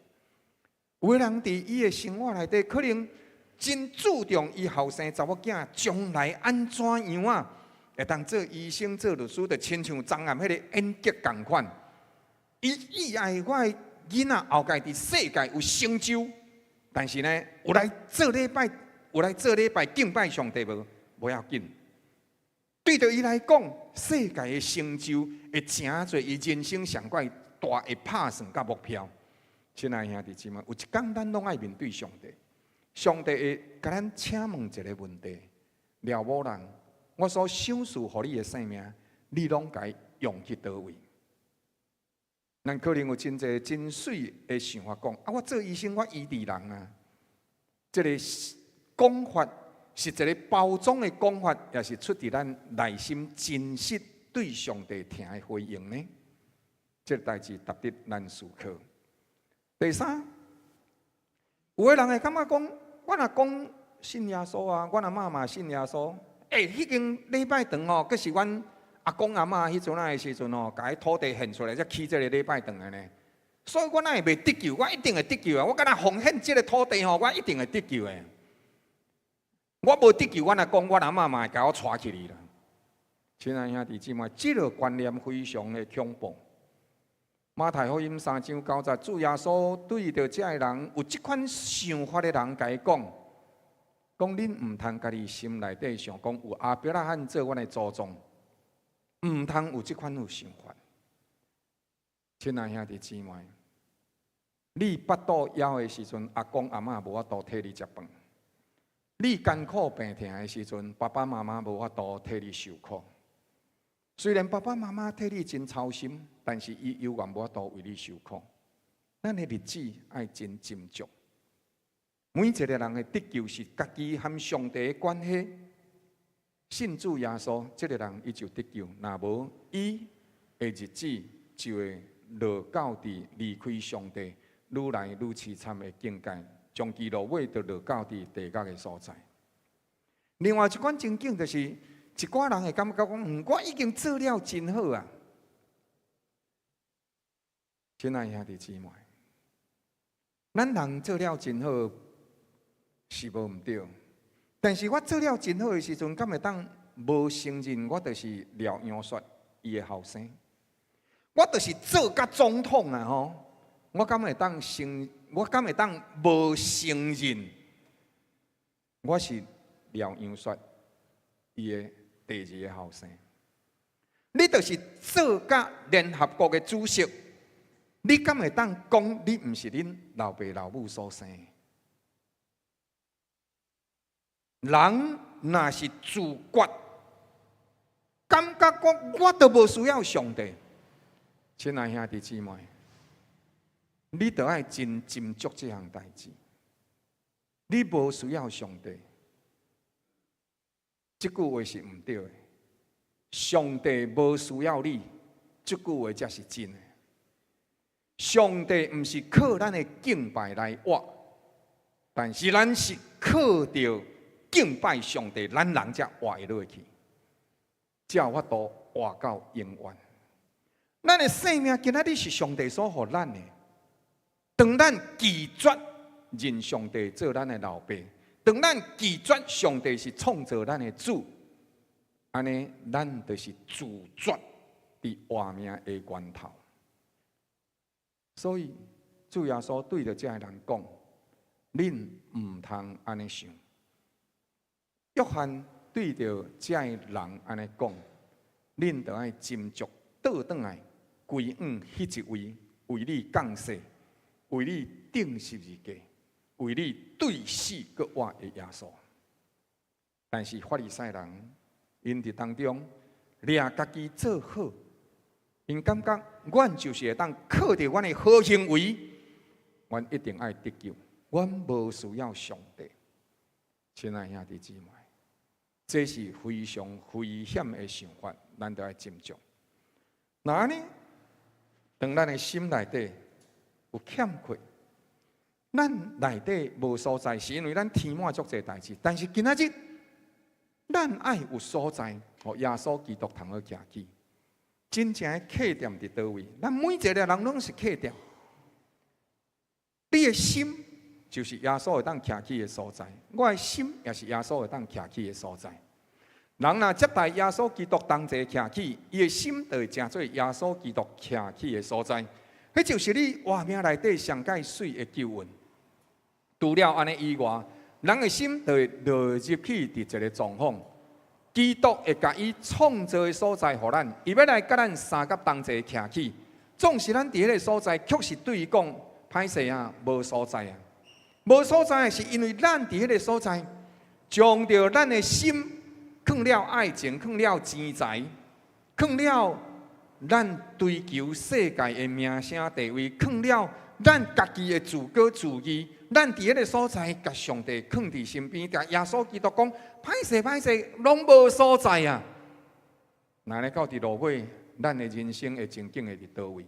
有的人佇伊的生活內底，可能真注重伊後生查某囝將來按怎樣啊，會當做醫生、做律師，就親像張暗彼个演技仝款。伊意愛我的囡仔後蓋佇世界有成就，但是呢，有來做禮拜，有來做禮拜敬拜上帝無？無要緊。對著伊來講，世界的成就會成做伊人生上懸大的拍算佮目標。親愛兄弟姊妹，有一工咱攏愛面對上帝，上帝會共咱請問一个問題：廖某人，我所賞賜予你的生命，你攏共伊用去佗位？咱可能有真濟真媠的想法，講啊，我做醫生，我醫治人啊。這个講法是一个包裝的講法，抑是出佇咱內心真實對上帝疼的回應呢？這个代誌值得咱思考。第三，有的人會感覺講，我若講信耶穌啊，阮阿嬤嘛信耶穌。欸，彼間禮拜堂哦，閣是阮阿公阿嬤彼陣仔的時陣哦，共彼土地獻出來，才起這个禮拜堂的呢。所以我哪會袂得救？我一定會得救啊！我敢若奉獻這个土地吼，我一定會得救的。我無得救，阮阿公、阮阿嬤嘛會共我帶去哩啦。親愛兄弟姊妹，這个觀念非常的恐怖。馬太福音3章9節，主耶穌對著這个人有這款想法的人，共伊講：講恁毋通家己心內底想講有亞伯拉罕做阮的祖宗，毋通有這款有想法。親愛兄弟姊妹，你腹肚枵的時陣，阿公阿嬤無法度替你食飯；你艱苦病疼的時陣，爸爸媽媽無法度替你受苦。雖然爸爸媽媽替你真操心，但是伊猶原無法度為你受苦。咱的日子愛真斟酌。每一個人的得救是家己和上帝的關係。信主耶穌，這个人伊就得救；若無，伊的日子就會落到佇離開上帝，愈來愈淒慘的境界，終其落尾就落到佇地獄的所在。另外一款情景就是，一寡人會感覺講，我已經做了真好啊！親愛兄弟姊妹，咱人做了真好是無毋對，但是我做了真好的時陣，敢會當無承認我就是廖楊雪伊的後生？我就是做甲總統啊吼！我敢會當承？我敢會當無承認我是廖楊雪伊的第二个後生？你就是做甲聯合國的主席，你敢會當講你毋是恁老爸老母所生？人若是自覺，感覺講我都無需要上帝。親愛兄弟姊妹，你著愛真斟酌這項代誌。你無需要上帝，這句話是毋對的。上帝無需要你，這句話才是真的。上帝毋是靠咱的敬拜來活，但是咱是靠著敬拜上帝，咱人才活會落去，才有法度活到永遠。咱的生命今仔日是上帝所予咱的，當咱拒絕認上帝做咱的老爸，當咱拒絕上帝是創造咱的主，按呢，咱就是自絕佇活命的源頭。所以，主耶穌對著這个人講：恁毋通按呢想。約翰對著這个人按呢講：恁著愛斟酌倒轉來歸向彼一位為你降世、為你釘十字架、為你對死閣活的耶穌。但是法利賽人，𪜶佇當中掠家己做好，𪜶感覺阮就是會當靠著阮的好行為，阮一定愛得救，阮無需要上帝。親愛兄弟姊妹，這是非常危險的想法，咱著愛斟酌。若按呢，當咱的心內底有欠缺，咱內底無所在，是因為咱填滿足濟代誌。但是今仔日，咱愛有所在，予耶穌基督通好徛起。真正的客店佇佗位？咱每一个人攏是客店。你的心就是耶穌會當徛起的所在，我的心也是耶穌會當徛起的所在。人若接待耶穌基督同齊徛起，伊的心就會成做耶穌基督徛起的所在。彼就是你活命內底上蓋媠的救恩。除了按呢以外，人的心就會落入去佇一个狀況。基督會共伊創造的所在予咱，伊欲來佮咱相佮同齊徛起。總是咱佇彼个所在，確實對伊講，歹勢啊，無所在啊，無所在是因為咱佇彼个所在，將著咱的心囥了愛情，囥了錢財，囥了咱追求世界的名聲地位，囥了咱家己的自高自義。咱佇彼个所在，共上帝囥佇身邊，共耶穌基督講，歹勢歹勢，攏無所在啊！若按呢到佇落尾，咱的人生的情景會佇佗位？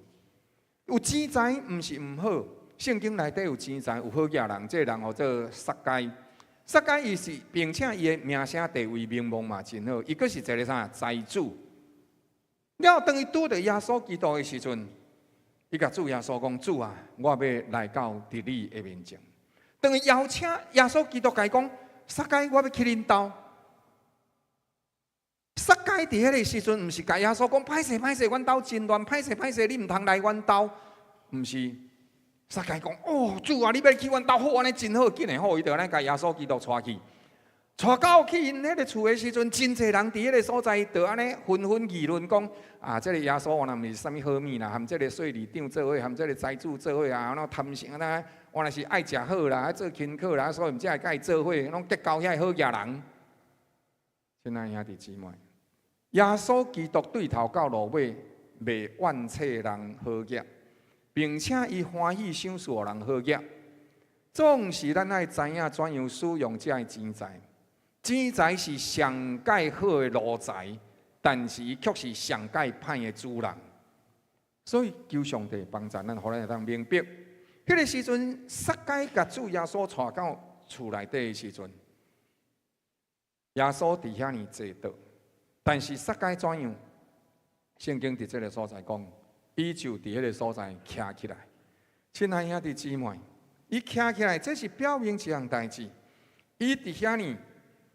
有錢財毋是毋好，聖經內底有錢財，有好額人，這个人號做撒該。撒該伊是，並且伊的名聲地位名望嘛真好，伊閣是一个啥財主。了當伊拄著耶穌基督的時陣，伊共主耶穌講：主啊，我欲來到佇你的面前。當伊邀請耶穌基督共伊講：撒該，我欲去恁兜。撒該佇彼个時陣，毋是共耶穌講：歹勢歹勢，阮兜真亂，歹勢歹勢，你毋通來阮兜。毋是，撒該講：哦，主啊，你欲去阮兜，好，按呢真好，緊的好，伊就按呢共耶穌基督帶去。帶到去𪜶彼个厝的時陣，真濟人佇彼个所在，就按呢紛紛議論講：啊，這个耶穌原來毋是啥物好物啦，含這个稅吏長做伙，含這个財主做伙啊，按怎貪心啊？原來是愛食好啦，愛做輕巧啦，所以毋才會佮伊做伙，攏結交遐个好額人。親愛兄弟姊妹，耶穌基督對頭到落尾，袂怨嗟人好額，並且伊歡喜賞賜予人好額。總是咱愛知影怎樣使用這个錢財。錢財是上蓋好的奴才，但是伊卻是上蓋歹的主人。所以求上帝幫助咱，予咱會當明白。彼个時陣，撒該共主耶穌帶到厝內底的時陣，耶穌佇遐爾坐著，但是撒該怎樣？聖經佇這个所在講，伊就佇彼个所在徛起來。親愛兄弟姊妹，伊徛起來，這是表明一項代誌。伊佇遐爾，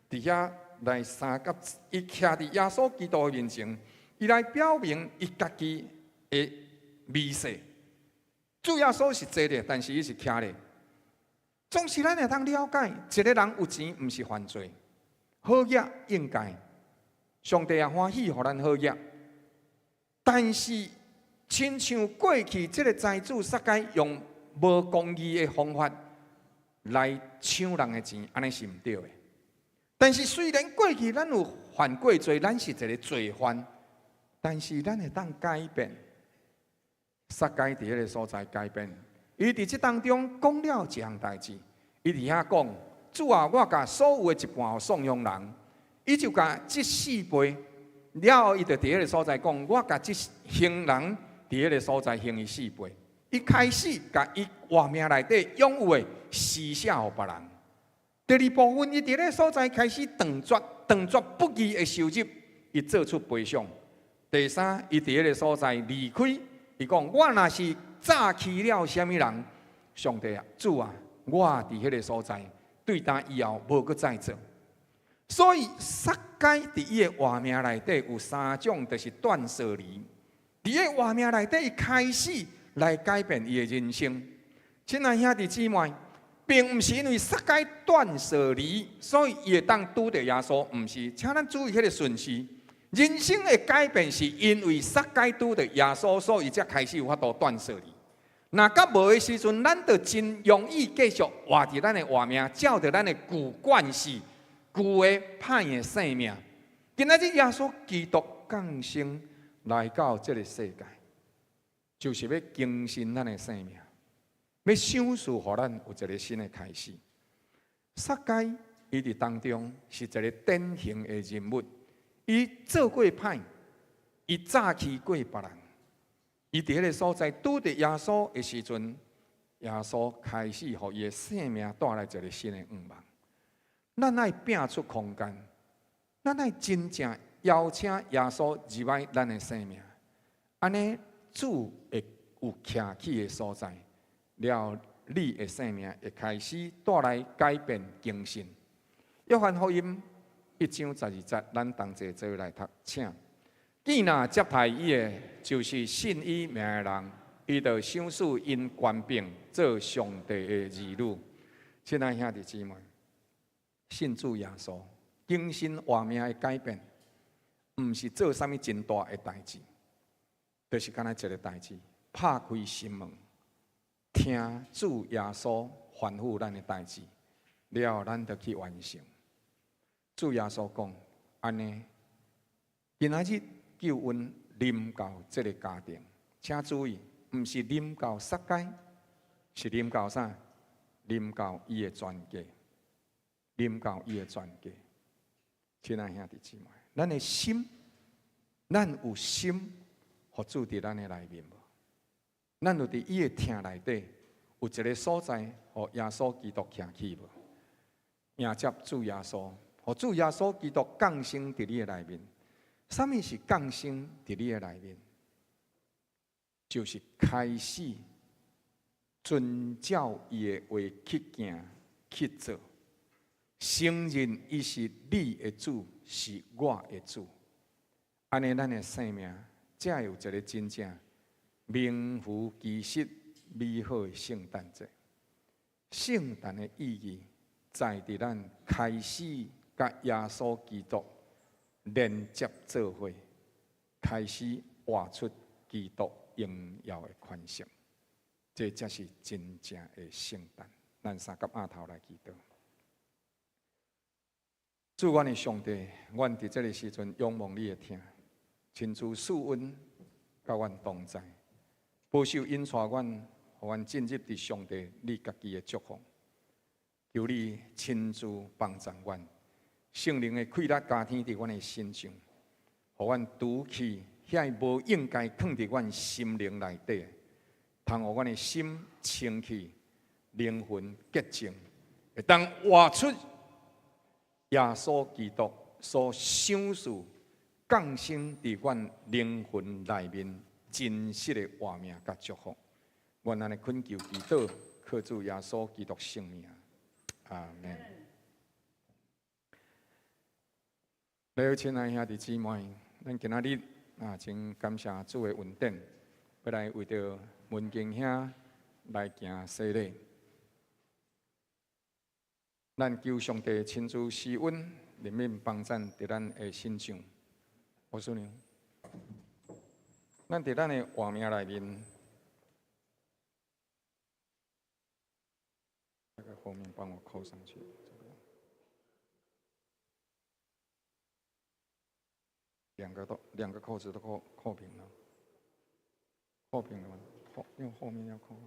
佇遐來相佮，伊徛佇耶穌基督的面前，伊來表明伊家己的微細。主耶穌是坐咧，但是伊是徛咧。總是咱會當了解，一个人有錢毋是犯罪，好額應該，上帝也歡喜予咱好額。但是，親像過去這个財主撒該用無公義的方法來搶人的錢，按呢是毋對的。但是雖然過去咱有犯過罪，咱是一个罪犯，但是咱會當改變。撒該佇彼个所在改變，伊佇這當中講了一項代誌，伊佇遐講：主啊，我共所有的一半予送養人，伊就共這四倍了後，伊就佇彼个所在講：我共這行人佇彼个所在還伊四倍。伊開始共伊活命內底擁有的施捨予別人。第二部分，伊佇彼个所在開始斷絕斷絕不義的收入，伊做出賠償。第三，伊佇彼个所在離開。伊講：我若是詐欺了啥物人，上帝啊，主啊，我佇彼个所在，對今以後無閣再做。所以撒該佇伊的活命內底有三種，就是斷捨離。佇伊活命內底，伊開始來改變伊的人生。親愛兄弟姊妹，並毋是因為撒該斷捨離，所以伊會當拄著耶穌，毋是。請咱注意彼个順序。人生的改變是因為撒該拄著耶穌，所以才開始有法度斷捨離。若閣無的時陣，咱就真容易繼續活佇咱的活命，照著咱的舊慣勢、舊的歹的生命。今仔日耶穌基督降生來到這个世界，就是欲更新咱的生命，欲賞賜予咱有一个新的開始。撒該伊佇當中是一个典型的人物，伊做過歹，伊詐欺過別人。伊佇彼个所在拄著耶穌的時陣，耶穌開始予伊的生命帶來一个新的願望。咱愛摒出空間，咱愛真正邀請耶穌入來咱的生命，按呢主會有徛起的所在，了後你的生命會開始帶來改變更新。約翰福音1章12節，咱同齊做伙來讀，請。見若接待伊的，就是信伊名的人，伊就賞賜𪜶權柄做上帝的兒女。親愛兄弟姊妹，信主耶穌，更新活命的改變，毋是做啥物真大的代誌，就是干焦一个代誌，拍開心門，聽主耶穌吩咐咱的代誌，了後咱就去完成。主耶穌講，按呢，今仔日救恩臨到這个家庭，請注意，毋是臨到撒該，是臨到啥？臨到伊的全家，臨到伊的全家。親愛兄弟姊妹，咱的心，咱有心，予主佇咱的內面無？咱有佇伊的疼內底，有一个所在，予耶穌基督徛起無？迎接主耶穌，予主耶穌基督降生佇你的內面。啥物是降生佇你的內面？就是開始遵照伊的話去行去做，承認伊是你的主，是我的主。按呢，咱的生命才會有一个真正名副其實美好的聖誕節。聖誕的意義，在佇咱開始佮耶穌基督連接做伙，開始活出基督榮耀的款式，這才是真正的聖誕。咱三佮阿頭來祈禱。主，阮的上帝，阮佇這个時陣仰望你的疼，親自賜恩佮阮同在，保守引帶阮，予阮進入佇上帝你家己的祝福。求你親自幫助阮。聖靈的氣力加添佇阮的身上，予阮除去遐無應該囥佇阮心靈內底，通予阮的心清氣、靈魂潔淨，會當活出耶穌基督所賞賜降生佇阮靈魂內面真實的活命佮祝福。阮按呢懇求祈禱，靠主耶穌基督聖名，阿們。你好，親愛兄弟姊妹，咱今仔日啊，真感謝主的恩典，欲來為著文經兄來行洗禮。咱求上帝親自施恩，憐憫幫贊佇咱的身上。我說呢，咱佇咱的活命內面，這個後面幫我扣上去。兩個都兩個扣子都扣扣平了，扣平了嗎？後因為後面要扣。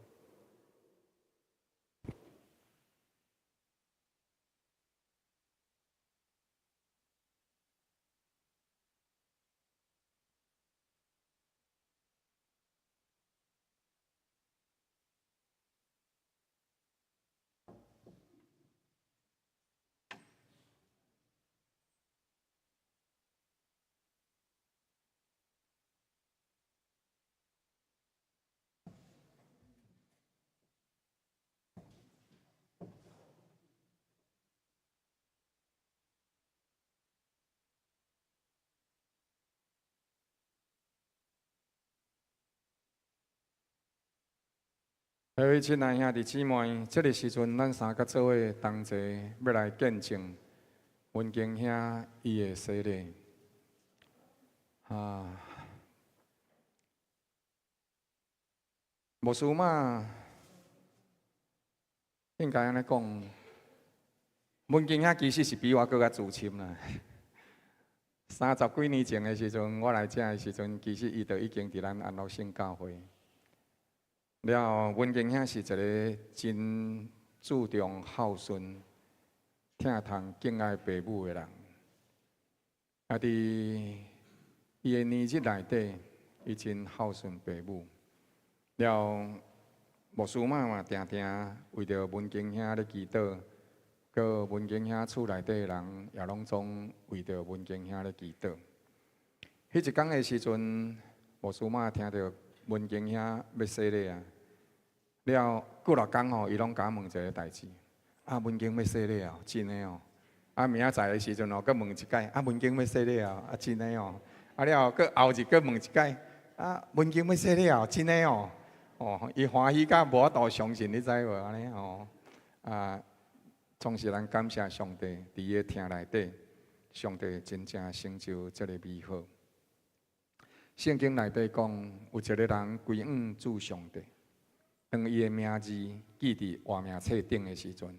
各位親愛兄弟姊妹，這个時陣，咱三甲做伙同齊欲來見證文景兄伊的洗禮。啊，牧師嘛，應該按呢講，文景兄其實是比我閣較資深啦。三十幾年前的時陣，我來遮的時陣，其實伊就已經佇咱安樂聖教會。了後，文景兄是一个真注重孝順、疼痛敬愛爸母的人。啊，佇伊的年日內底，伊真孝順爸母。了後，牧師媽嘛定定為著文景兄咧祈禱，閣文景兄厝內底的人也攏總為著文景兄咧祈禱。彼一工的時陣，牧師媽聽著文景兄欲洗禮啊，了後過六工吼，伊攏共我問一个代誌：啊，文景欲洗禮啊，真的哦。啊，明仔載的時陣吼，閣問一擺：啊，文景欲洗禮啊，啊，真的哦。啊，了後閣後日閣問一擺：啊，文景欲洗禮啊，真的哦。哦，伊歡喜甲無法度相信，你知無？按呢吼，啊，總是咱感謝上帝，佇伊的疼內底，上帝真正成就這个美好。聖經內底講，有一个人歸向主上帝，當伊的名字記佇活命冊頂的時陣，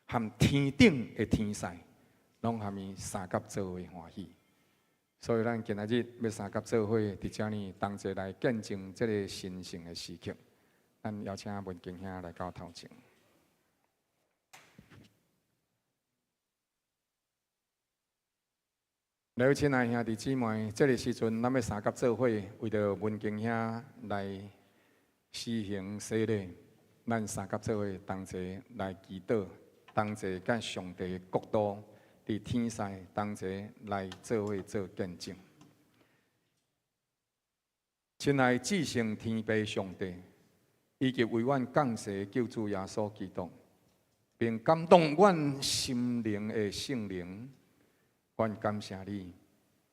含天頂的天使，攏含伊相佮做伙歡喜。所以咱今仔日欲相佮做伙佇遮爾同齊來見證這个神聖的時刻。咱邀請文景兄來到頭前。來，親愛兄弟姊妹，這个時陣，咱欲相佮做伙，為著文景兄來施行洗禮，咱相佮做伙同齊來祈禱，同齊佮上帝的國度佇天使同齊來做伙做見證。親愛至聖天父上帝，以及為阮降世救主耶穌基督，並感動阮心靈的聖靈。阮感謝你，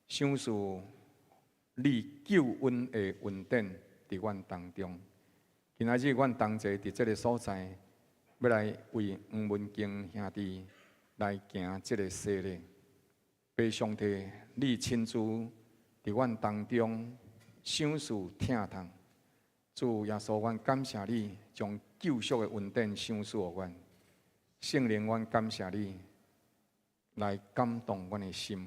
賞賜你救恩的恩典佇阮當中。今仔日阮同齊佇這个所在，欲來為黃文景兄弟來行這个洗禮。父上帝，你親自佇阮當中賞賜疼痛。主耶穌，阮感謝你將救贖的恩典賞賜予阮。聖靈，阮感謝你。來感動阮的心，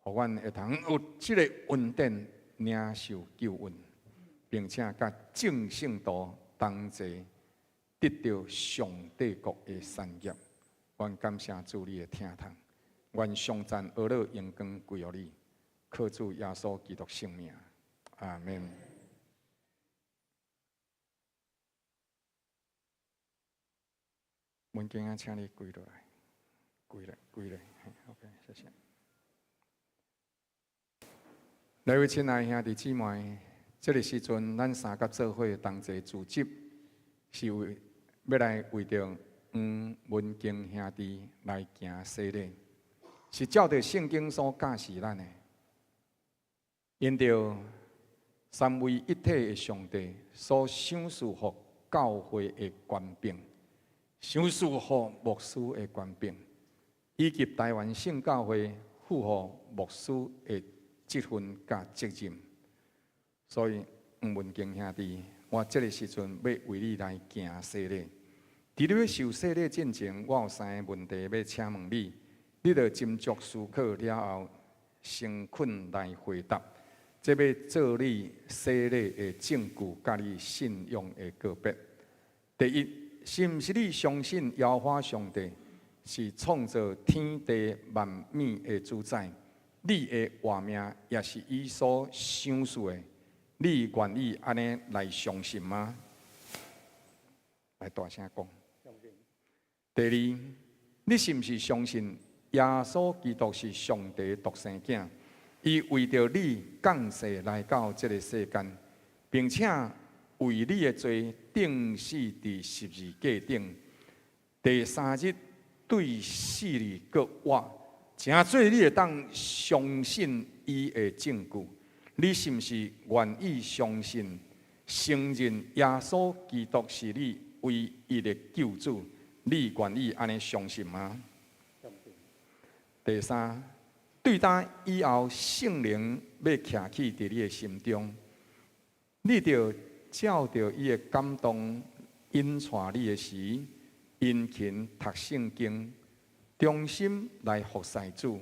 予阮會通有這个恩典領受救恩，並且佮眾聖徒同齊得著上帝國的產業。阮感謝主你的疼痛，願頌讚呵咾榮光歸予你，靠主耶穌基督聖名，阿們。文景啊，請你跪落來。跪咧，跪咧，OK，謝謝。來位親愛兄弟姊妹，這个時陣，咱三佮做伙同齊組織，是為欲來為著黃文景兄弟來行洗禮，是照著聖經所教示咱的，因著三位一體的上帝所賞賜予教會的權柄，賞賜予牧師的權柄。以及台灣聖教會賦予牧師的職分佮責任，所以黃文景兄弟，我這个時陣欲為你來行洗禮。佇你欲受洗禮進前，我有三个問題欲請問你，你著斟酌思考了後，誠懇來回答。這欲做你洗禮的證據，佮你信仰的告別。第一，是毋是你相信耶和華上帝是創造天地萬物的主宰，你的活命也是伊所賞賜的，你願意按呢來相信嗎？來大聲講。第二，你是毋是相信耶穌基督是上帝獨生囝？伊為著你降世來到這个世間，並且為你的罪釘死佇十字架頂，第三日對死裡閣活，誠做你會當相信伊的證據。你是毋是願意相信承認耶穌基督是你唯一的救主，你願意按呢相信嗎？第三，對今以後聖靈欲徛起佇你的心中，你著照著伊的感動引帶你的時，殷勤讀聖經，忠心來服侍主。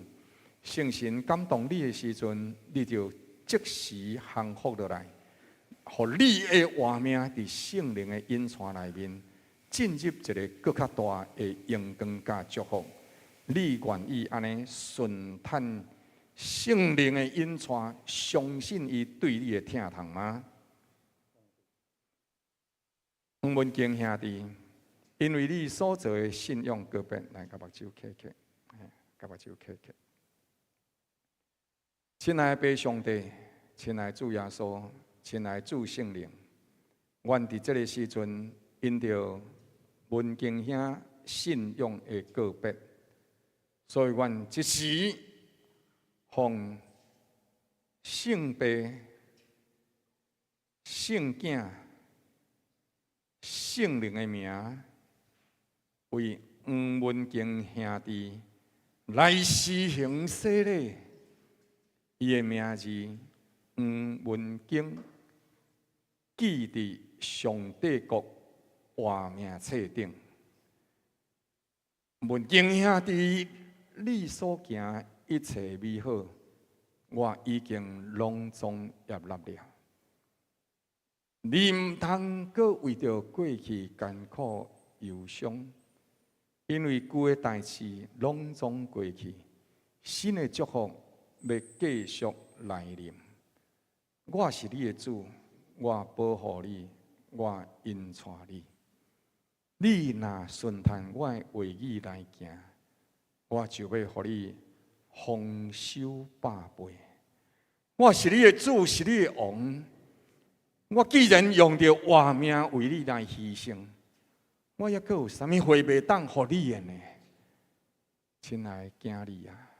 聖神感動你的時陣，你就即時降服落來，予你的活命佇聖靈的引帶內面，進入一个閣較大的榮光佮祝福。你願意按呢順趁聖靈的引帶，相信伊對你的疼痛嗎？黃文敬兄弟，因為你所做的信仰告別，來共目睭磕磕，共目睭磕磕。親愛的父上帝，親愛的主耶穌，親愛的主聖靈，阮佇這个時陣，因著文敬兄信仰的告別，所以阮這時奉聖父、聖囝、聖靈的名，為黃文敬兄弟來施行洗禮。伊的名字黃文敬，記佇上帝國活命冊頂。文敬兄弟，你所行一切美好，我已經攏總接納了。你毋通閣為著過去艱苦憂傷，因為舊的代誌攏總過去，新的祝福欲繼續來臨。我是你的主，我保護你，我引帶你。你若順趁我的話語來行，我就欲予你豐收百倍。我是你的主，是你的王。我既然用著活命為你來犧牲，我猶閣有啥物話袂當予你的呢？親愛的囝兒啊，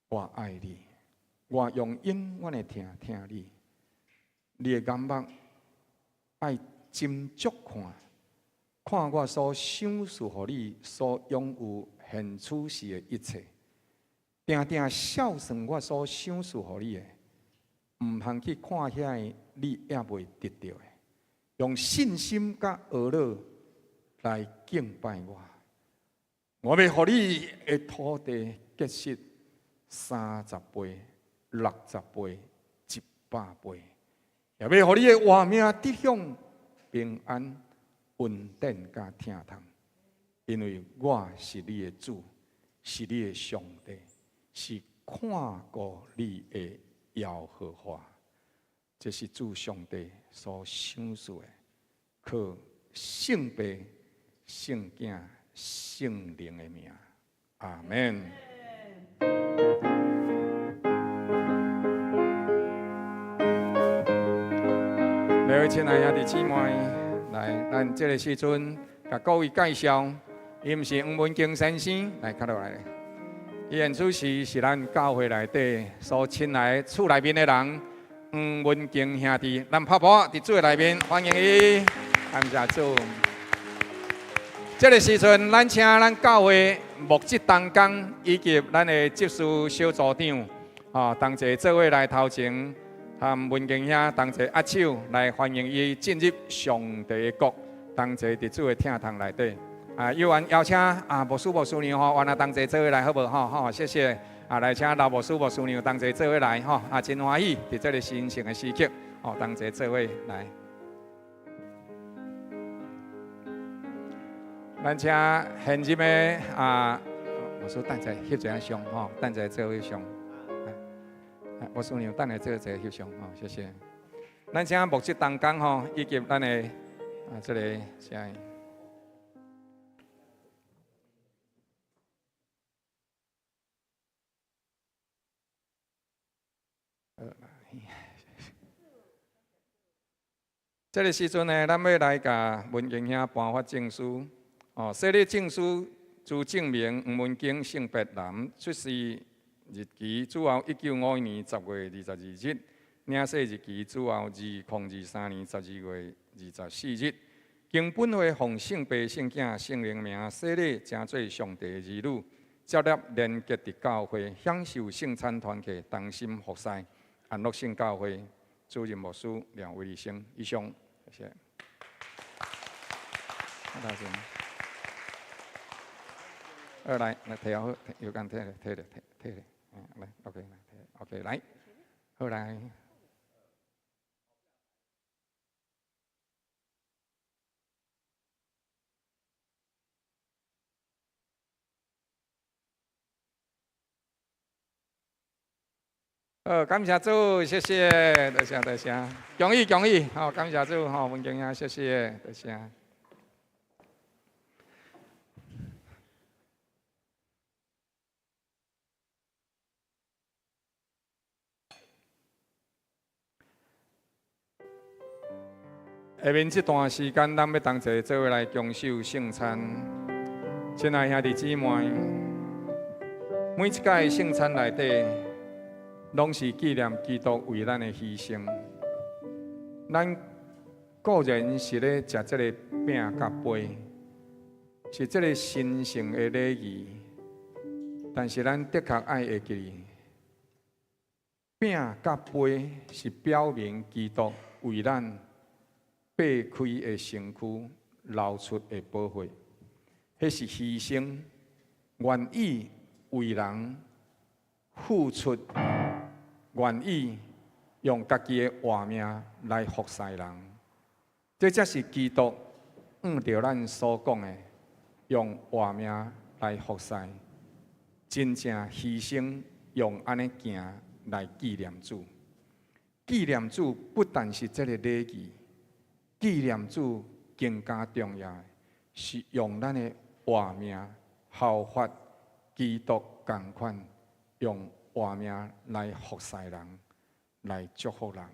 我愛你，我用永遠的疼疼你。你的眼目愛斟酌看，看我所賞賜予你所擁有現處世的一切，定定孝順我所賞賜予你的，毋通去看遐个你猶未得著的，用信心佮呵咾來敬拜我。我欲予你的土地結實30倍、60倍、100倍，也欲予你的活命得享平安、恩典佮疼痛，因為我是你的主，是你的上帝，是看顧你的耶和華。這是主上帝所賞賜的，靠聖父、聖囝、聖靈的名，阿們。各位親愛兄弟姊妹，來，咱這个時陣，共各位介紹，伊毋是黃文敬先生，來，較落來。伊現此時是咱教會內底所親愛厝內面的人，黃文敬兄弟，咱拍鼓佇主的內面歡迎伊，感謝主。這个時陣，咱請咱教會牧職同工以及咱的執事小組長，同齊做伙來頭前，和文敬兄同齊握手來歡迎伊進入上帝的國，同齊佇主的疼痛內底。啊，有緣邀請啊牧師牧師娘吼，原來同齊做伙來好無吼吼，謝謝。啊，來請老牧師牧師娘同齊做伙來吼，啊，真歡喜佇這个神聖的時刻，吼，同齊做伙來。咱請現任的啊，牧師等者翕一下相吼，等者做伙相。牧師娘等下做一个翕相吼，謝謝。咱請牧職同工吼，以及咱的啊這个啥？這个時陣呢，咱欲來共文敬兄頒發證書。哦，洗禮證書就證明黃文敬性別男，出世日期主後1951年10月22日，領洗日期主後2023年12月24日。經本會奉聖父、聖囝、聖靈名洗禮，成做上帝兒女，接納連結佇教會，享受聖餐團契，同心服侍。安樂聖教會主任牧師廖威利生，以上，謝謝。來，來，提好，有間提咧，提咧，提提咧，來，OK，來，OK，來，好來。好，感謝主，謝謝，多謝多謝，恭喜恭喜，好，感謝主，好，文靜啊，謝謝，多謝。下面這段時間，咱欲同齊做伙來共守聖餐。親愛兄弟姊妹，每一屆聖餐內底，攏是紀念基督為咱的犧牲。咱固然是咧食這個餅佮杯，是這個神聖的禮儀，但是咱的確愛會記，餅佮杯是表明基督為咱擘開的身軀，流出的寶血，彼是犧牲，願意為人付出，願意用家己的活命來服侍人，這才是基督按著咱所講的，用活命來服侍，真正犧牲，用按呢行來紀念主。紀念主不但是這個禮儀。紀念主更加重要的是用咱的活命效法基督仝款，用活命來服侍人，來祝福人。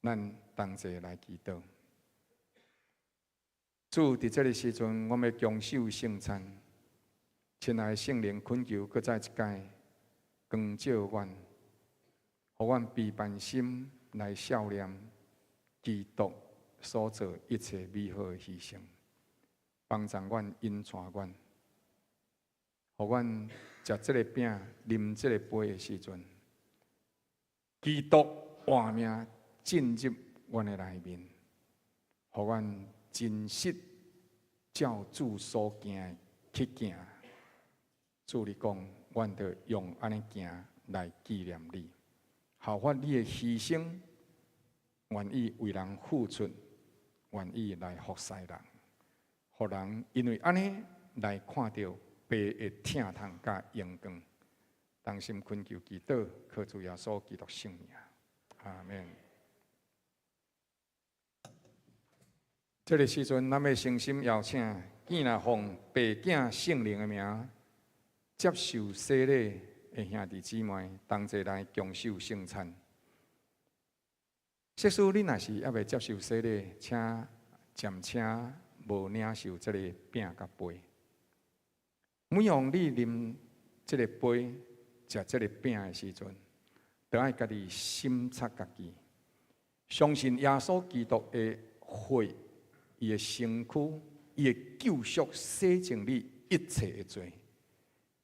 咱同齊來祈禱。主，佇這个時陣，我欲共守聖餐，親愛的聖靈懇求，閣再一擺光照阮，予阮悲憫心來數念基督所做一切美好的犧牲，幫助阮，引帶阮，予阮食這个餅、啉這个杯的時陣，基督活命進入阮的內面，予阮真實照主所行的去行。主你講，阮著用按呢行來紀念你，效法你的犧牲。願意為人付出，願意來服侍人，予人因為按呢來看著父的疼痛佮榮光，同心懇求祈禱，靠主耶穌基督聖名，阿們。這个時陣，咱欲誠心邀請，見若奉父囝聖靈的名接受洗禮的兄弟姊妹，同齊來共守聖餐。即使你若是猶未接受洗禮，請暫且無領受這个餅佮杯。每當你啉這个杯、食這个餅的時陣，著愛家己省察家己，相信耶穌基督的血、伊的身軀、伊的救贖，洗淨你一切的罪，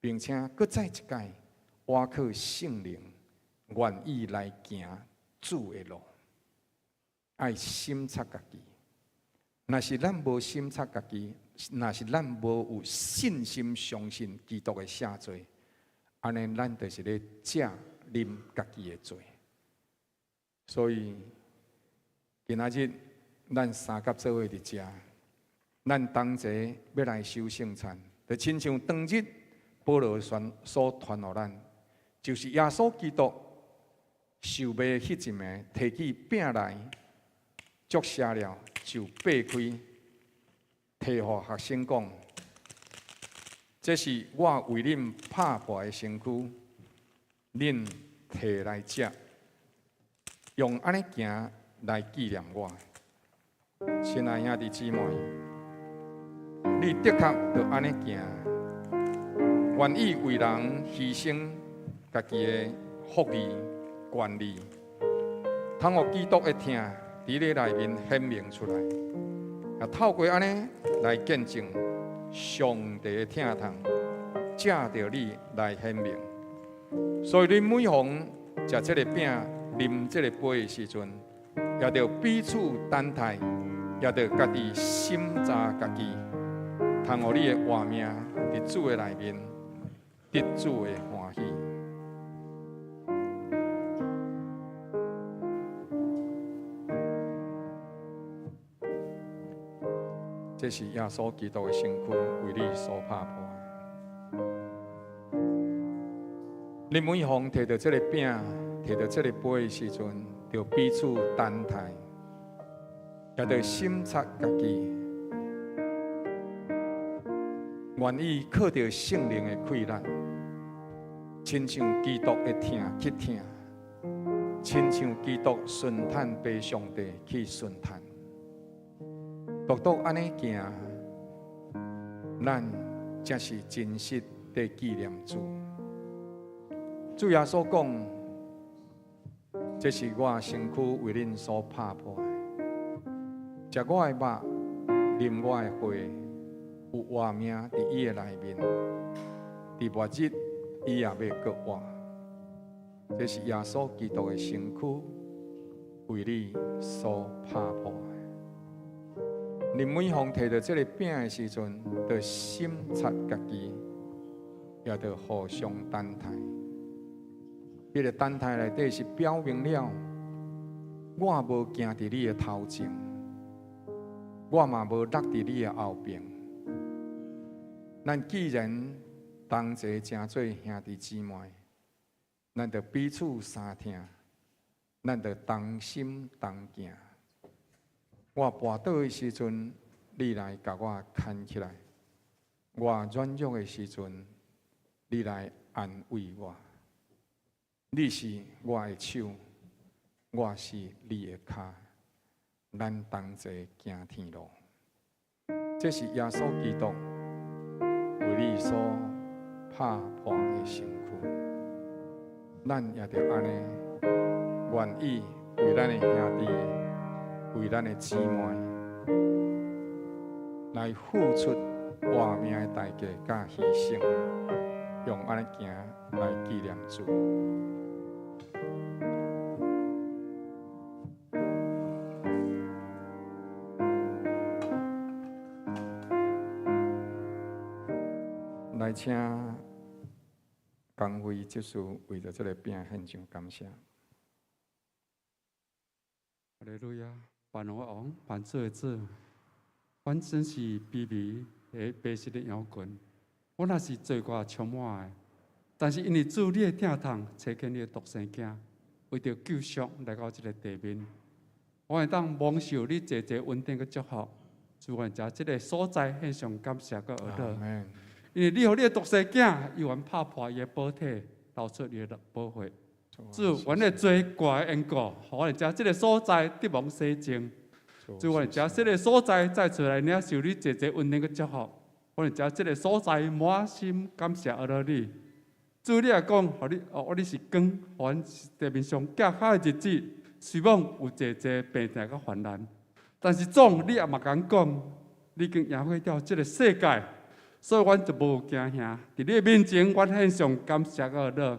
並且閣再一擺倚靠聖靈，願意來行主的路。愛省察家己，若是咱無省察家己，若是咱無有信心相信基督的赦罪，按呢咱就是咧食啉家己的罪。所以今仔日咱三甲做伙佇遮，咱同齊欲來守聖餐，就親像當日保羅宣所傳予咱，就是耶穌基督受賣彼一暝，提起餅來。祝謝了，就擘開，提予學生講：這是我為恁拍破的身軀，恁提來食，用按呢行來紀念我。親愛兄弟姊妹，你的確著按呢行，願意為人犧牲家己的福利、權利，通予基督的疼佇你內面顯明出來。啊，透過按呢來見證上帝的疼痛，藉著你來顯明。所以你每逢食這個餅、啉這個杯的時陣，也著彼此等待，也著家己審查家己，通予你的活命佇主的內面得主的歡喜。這是耶穌基督的身軀為你所拍破的。你每逢提著這个餅、提著這个杯的時陣，就彼此等待，也著審察家己，願意靠著聖靈的氣力，親像基督的疼去疼，親像基督順嘆父上帝去順嘆。獨獨按呢行，咱才是真實的紀念主。主耶穌講：這是我身軀為恁所拍破的，食我的肉，啉我的血，有活命佇伊的內面，佇末日伊也欲閣活。這是耶穌基督的身軀為你所拍破的。你每逢提著這个餅的時陣，就審察家己，也著互相等待。彼个等待內底是表明了，我無行佇你的頭前，我嘛無落佇你的後爿。咱既然同齊成做兄弟姊妹，咱就彼此相疼，咱就同心同行。我跋倒的時陣，你來共我牽起來；我軟弱的時陣，你來安慰我。你是我的手，我是你的跤，咱同齊行天路。這是耶穌基督為你所拍破的身軀，咱也著按呢，願意為咱的兄弟、為咱的姊妹來付出活命的代價佮犧牲，用按呢行來紀念主。來請江輝執事為著這个餅獻上感謝。哈利路亞，萬王的王，萬主的主，阮真是卑微的白色的羊群，阮也是罪過充滿的，但是因為主你的疼痛，差遣你的獨生囝，為著救贖來到這个地面，我會當蒙受你濟濟恩典佮祝福，主願將這个所在獻上感謝佮阿樂。因為你予你的獨生囝，伊願拍破伊的寶體，流出伊的寶血。主，阮的罪過的緣故，予阮佇這个所在得蒙洗淨。主，阮佇這个所在再次來領受你濟濟恩典佮祝福。阮佇這个所在滿心感謝阿樂你。主，你也講，予你哦，你是光，予阮地面上行較的日子，雖罔有濟濟病痛佮患難，但是總你也嘛敢講，你已經贏過了這个世界。所以，阮就無驚嚇。佇你的面前，阮獻上感謝佮樂。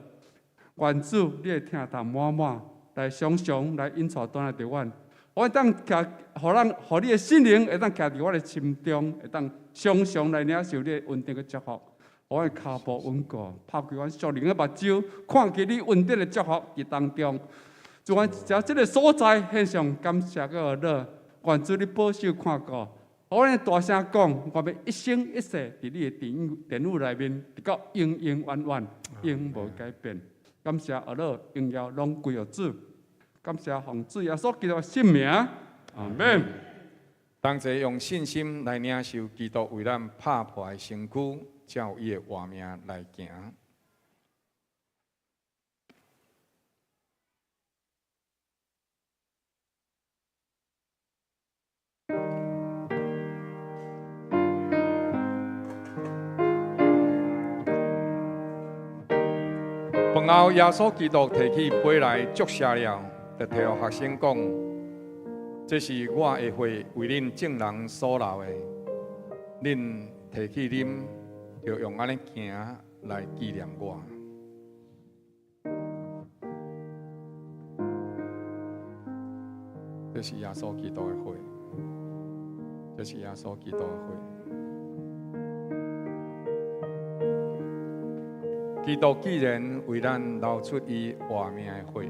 願主，你的疼痛滿滿來常常來引帶轉來著阮。阮當徛，予咱，予你的聖靈會當徛佇我的心中，會當常常來領受你的恩典佮祝福。予阮的跤步穩固，拍開阮屬靈的目睭，看見你恩典的祝福佇當中。主，阮佇這个所在獻上感謝佮樂。願主你保守看顧。予阮大聲講，我欲一生一世佇你的殿殿宇內面，直到永永遠遠，永無改變。感謝阿樂，榮耀攏歸予主。感謝奉主耶穌基督的聖名，阿門。同齊用信心來領受基督為咱拍破的身軀，照伊的活命來行。飯後，耶穌基督提起杯來祝謝了，就提予學生講：這是我的血，為恁眾人所流的。恁提去啉，就用按呢行來紀念我。這是耶穌基督的血，這是耶穌基督的血。基督既然為咱流出伊活命的血，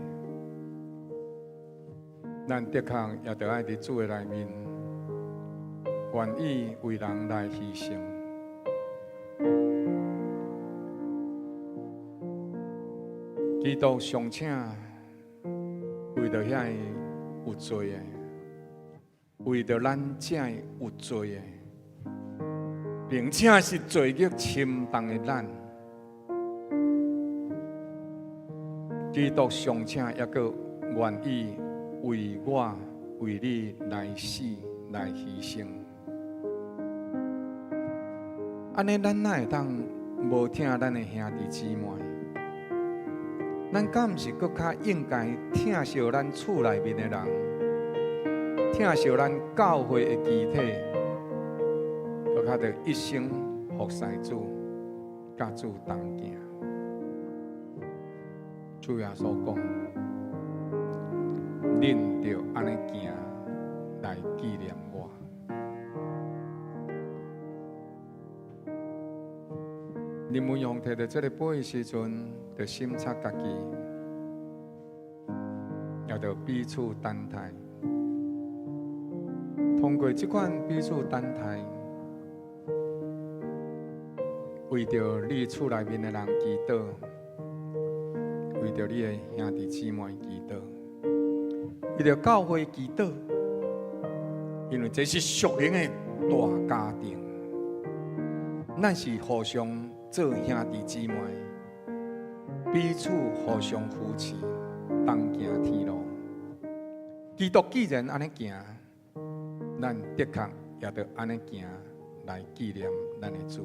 咱的確也著愛佇主的內面，願意為人來犧牲。基督尚且為著遐个有罪的，為著咱這个有罪的，並且是罪孽深重的咱，基督尚且猶閣願意為我、為你來死、來犧牲。按呢，咱哪會當無疼咱的兄弟姊妹？咱敢毋是閣較應該疼惜咱厝內面的人，疼惜咱教會的肢體，閣較著一生服侍主，佮主同行。主耶穌講：恁著按呢行來紀念我。林文勇提著這个杯的時陣，就審查家己，也著彼此等待。通過這款彼此等待，為著你厝內面的人祈禱，為著你的兄弟姊妹祈禱，為著教會祈禱，因為這是屬靈的大家庭，咱是互相做兄弟姊妹，彼此互相扶持，同行天路。基督既然按呢行，咱的確也著按呢行來紀念咱的主。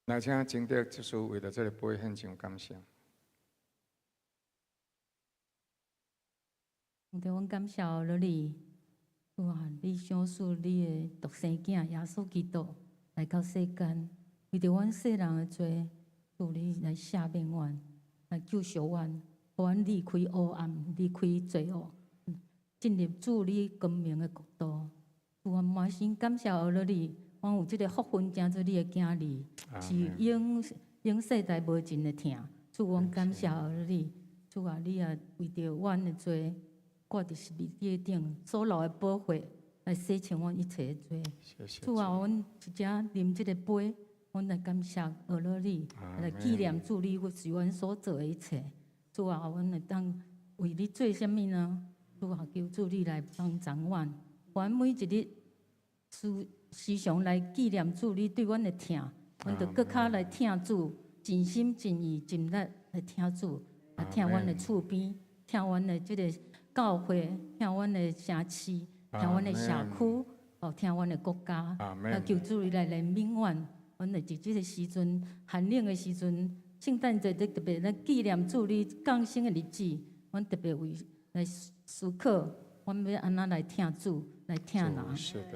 來請鍾德執事為著這個杯獻上感謝。上帝，阮感謝你，主啊，你賞賜你的獨生囝耶穌基督來到世間，為著阮世人的罪，主你來赦免阮，來救贖阮，予阮離開黑暗，離開罪惡，進入主你光明的國度。主啊，滿心感謝你，阮有這个福分，成做你的囝兒，是永永世代無盡的疼。主，阮感謝你，主啊，你也為著阮的罪，掛佇十字架頂所流的寶血，來洗清阮一切的罪。主啊，阮一只啉這个杯，阮來感謝你，來紀念主你為阮所做的一切。主啊，阮會當為你做啥物呢？主啊，求主你來幫助阮，阮每一日時時常來紀念主你對阮的疼，阮就閣較來疼主，盡心盡意盡力來疼主，來疼阮的厝邊，疼阮的這个教會，疼阮的城市，疼阮的社區，哦，疼阮的國家。啊，求主你來憐憫阮，阮會佇這个時陣寒冷的時陣，聖誕節特別來紀念主你降生的日子，阮特別為來思考，阮欲按怎來疼主，來疼人，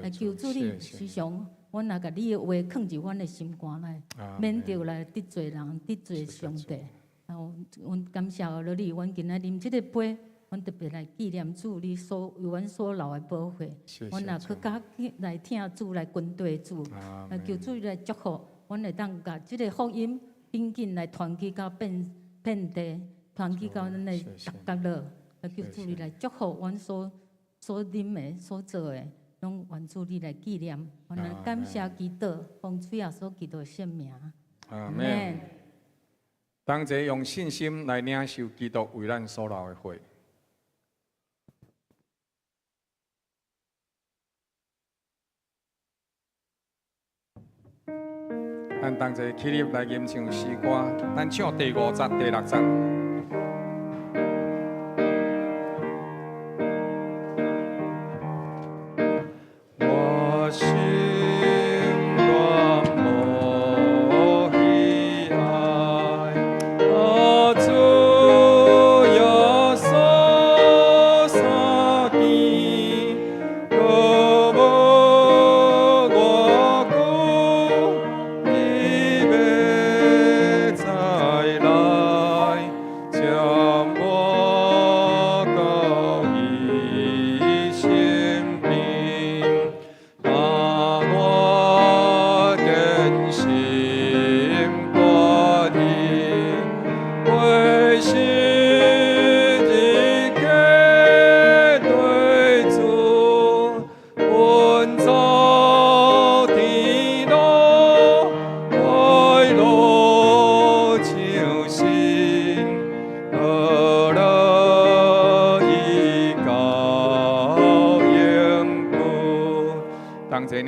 來求主你時常，阮若共你的話囥佇阮的心肝內，免著來得罪人，得罪上帝。然後，阮感謝你，阮今仔啉這个杯，阮特別來紀念主你所為阮所流的寶血。阮若閣較來疼主，來跟隨主，來求主來祝福，阮會當共這个福音緊緊來傳去到遍遍地，傳去到咱的逐角落。來求主你來祝福阮所所啉的、所做的，攏願主你來紀念。阮來感謝基督，奉主耶穌基督的聖名。阿門。當齊用信心來領受基督為咱所流的血。咱同齊起立來吟唱詩歌，咱唱第五節、第六節。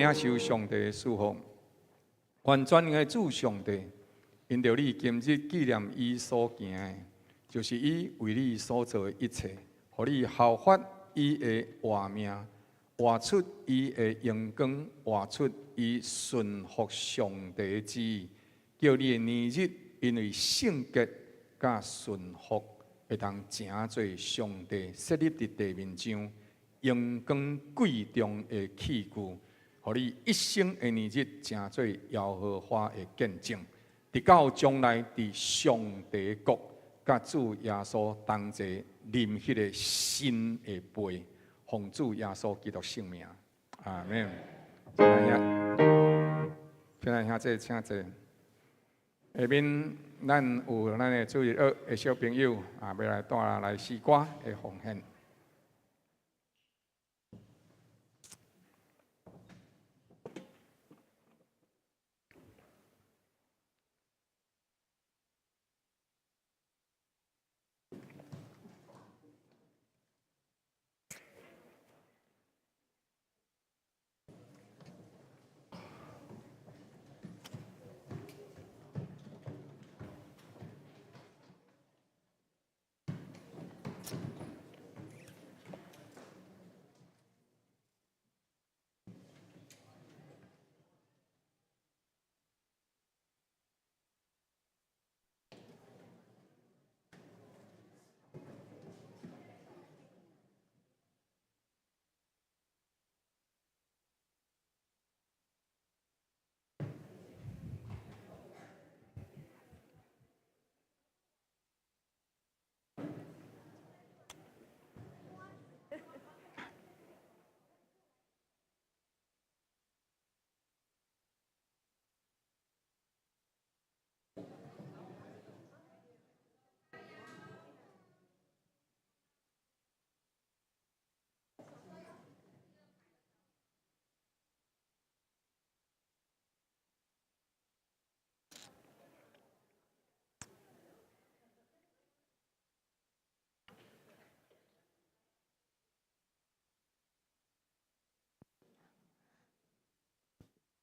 領受上帝的祝福。願全能的主上帝，因著你今日紀念伊所行的，就是伊為你所做的一切，予你效法伊的活命，活出伊的榮光，活出伊順服上帝的旨意，叫你的年日因為聖潔佮順服，會當成做上帝設立佇地面上榮光貴重的器具，予你一生的年日成做耶和華的見證，直到將來佇上帝國佮主耶穌同齊啉彼个新的杯，奉主耶穌基督聖名，阿們。親愛兄，親愛兄弟，請坐。下面咱有咱的主日學的小朋友啊，欲來帶來詩歌的奉獻。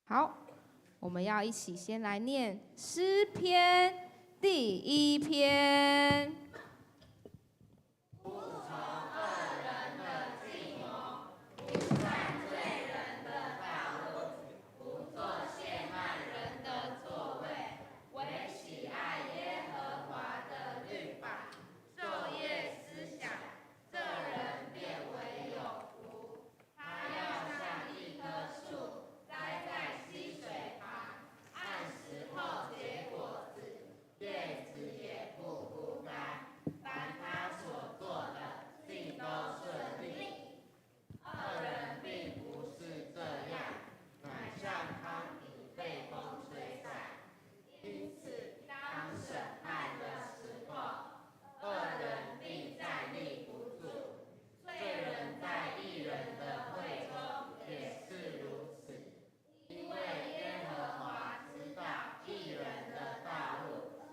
好，我們要一起先來念詩篇第一篇。不從惡人的計謀，不站罪人的道路，不坐褻慢人的座位，惟喜愛耶和華的律法，晝夜思想，這人便為有福。他要像一棵樹栽在溪水旁，按時候結果子，葉子也不枯乾。凡他所做的，盡都順利。惡人並不是這樣，乃像糠秕被風吹散。因此，當審判的時候，惡人必站立不住；罪人在義人的會中也是如此。因為耶和華知道義人的道路，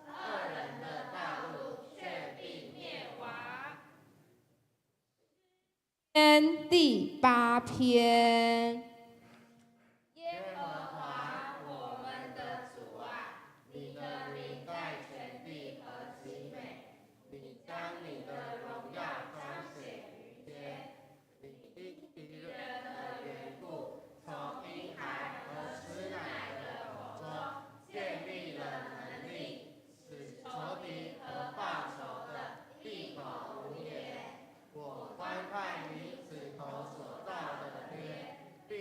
惡人的道路卻必滅亡。篇第八篇。耶和華我們的主啊，你的名在全地何其美！你將你的榮耀彰顯於天，你因義人的緣故，從嬰孩和吃奶的口中建立了能力，使仇敵和報仇的閉口無言。我觀看你指頭所造的天，並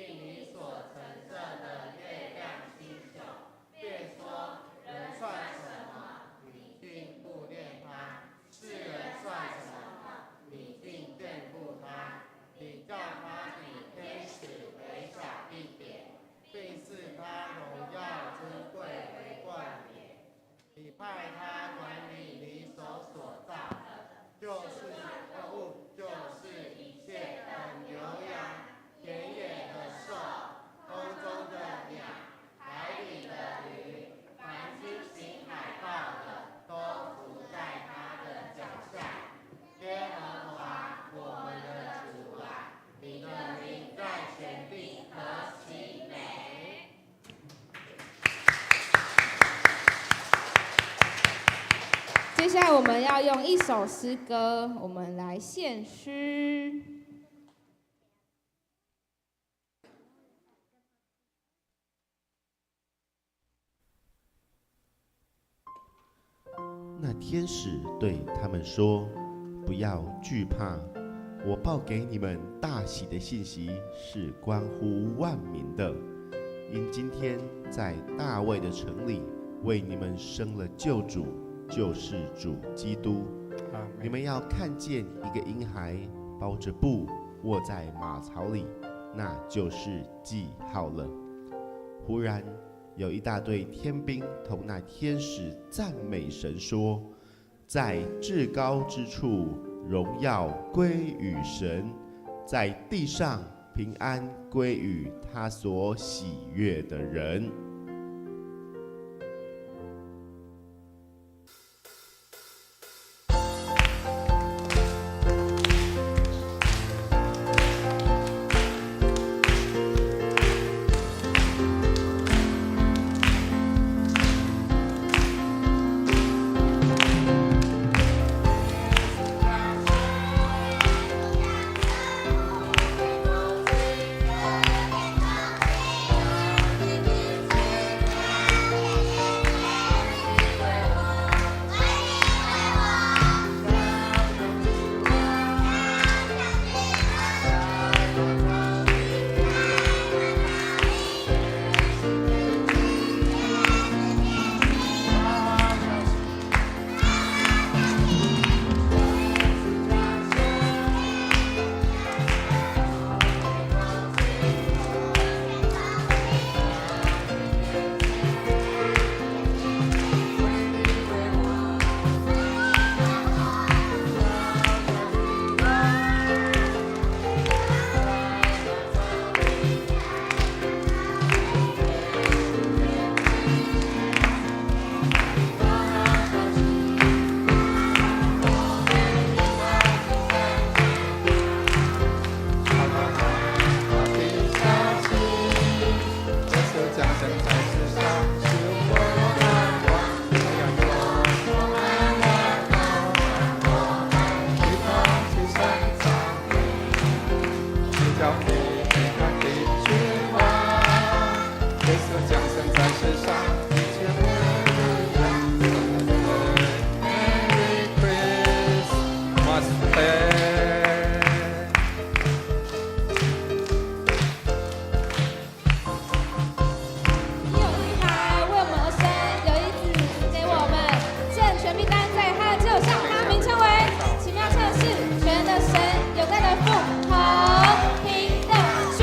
下來我們要用一首詩歌，我們來獻詩。那天使對他們說：“不要懼怕，我報給你們大喜的信息是關乎萬民的，因今天在大衛的城裡為你們生了救主，就是主基督。你們要看見一個嬰孩包着布臥在馬槽裡，那就是記號了。”忽然有一大隊天兵同那天使讚美神說：“在至高之處榮耀歸與神，在地上平安歸與他所喜悅的人。”有一孩為我們而生，有一子賜給我們，政權必擔在他的肩上，他名稱為奇妙策士、全能的神、永在的父、和平的君。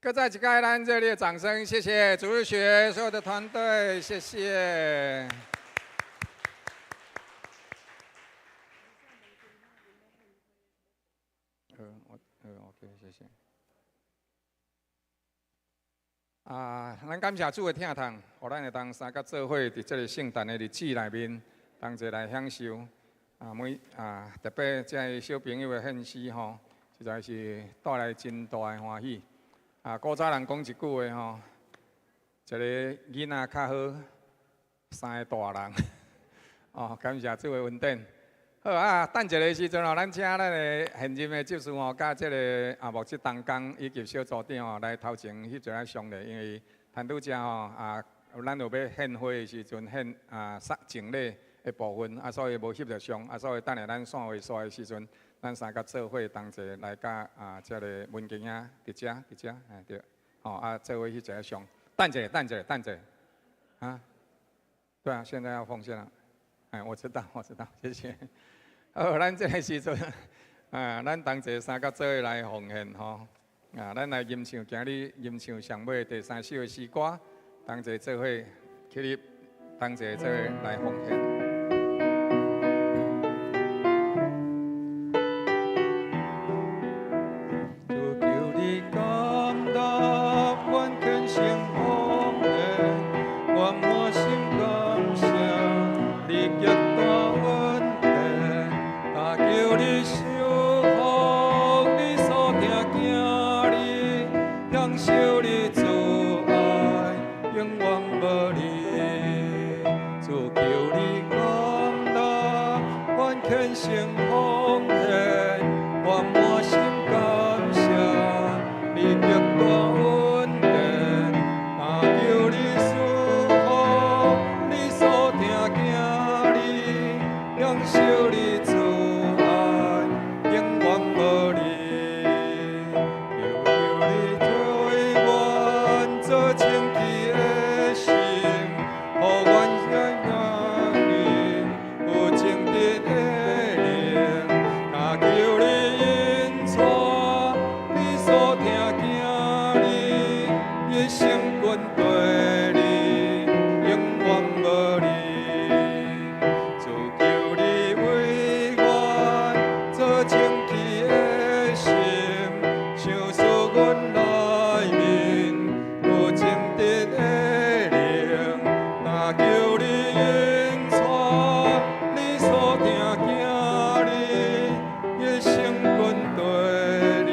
閣再一擺，咱熱烈掌聲，謝謝主日學所有的團隊，謝謝。我OK，謝謝。啊，咱感謝主的疼痛，予咱會當三甲做伙佇這个聖誕的日子內面，同齊來享受。啊，每啊特別這个小朋友的獻詩吼，實在是帶來真大的歡喜。啊，古早人講一句話吼，一个囡仔較好，三个大人。哦，感謝主的恩典。好啊，等一下時陣吼，咱請咱的現任的執事吼，佮這个啊牧職同工以及小組長吼來頭前翕一下相咧，因為談拄才吼啊，咱有欲獻花的時陣獻啊送贈禮的部分，啊所以無翕著相，啊所以等下咱散會煞的時陣，咱三個做伙同齊來佮啊這个文靜兄佇遮佇遮，嘿對，吼啊做伙翕一下相。等者，等者，等者，啊，對啊，現在要奉獻了，哎，我知道，我知道，謝謝。好，咱這个時陣，啊，咱同齊三個做伙來奉獻吼，啊，咱來吟唱今日吟唱上尾第三首的詩歌，同齊做伙起立，同齊做伙來奉獻。主求你感納阮虔誠奉獻，阮滿心感謝你極大恩典，但求你受福，你所疼囝兒，享受你慈愛，永遠無離。主求你感納阮虔誠奉獻，阮滿心感謝你極大恩典，但求你賜福，你所疼囝兒，享受你慈愛，永遠無離。求求你對阮做清潔的心，予阮內有正直的靈。但求你引帶你所疼囝兒，一生跟隨你，永遠無離。主求你為阮做清潔的心，賞賜阮內面有正直的靈。但求你引帶你所疼囝兒，一生跟隨你，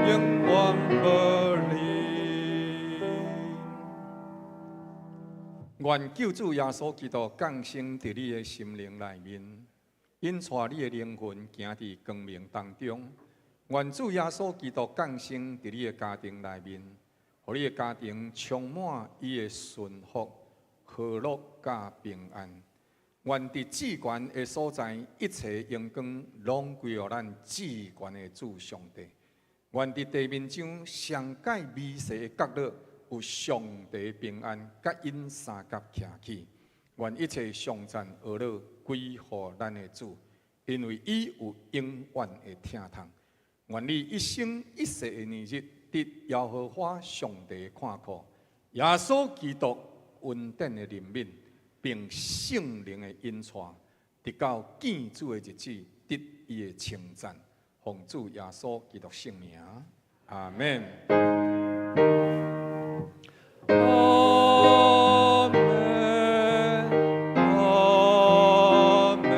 永遠無離。願救主耶穌基督降生佇你的心靈內面，引帶你的靈魂行佇光明當中。願主耶穌基督降生佇你的家庭內面，予你的家庭充滿伊的順服、和樂佮平安。願佇至懸的所在，一切榮光攏歸予咱至懸的主上帝。願佇地面上上蓋微細的角落，有上帝平安，佮𪜶相佮徛起。願一切頌讚呵咾歸予咱的主，因為伊有永遠的疼痛。願你一生一世的年日，得耶和華上帝看顧，耶穌基督恩典的憐憫，並聖靈的引帶，直到見主的日子，得伊的稱讚。奉主耶穌基督聖名，阿們。阿們，阿們，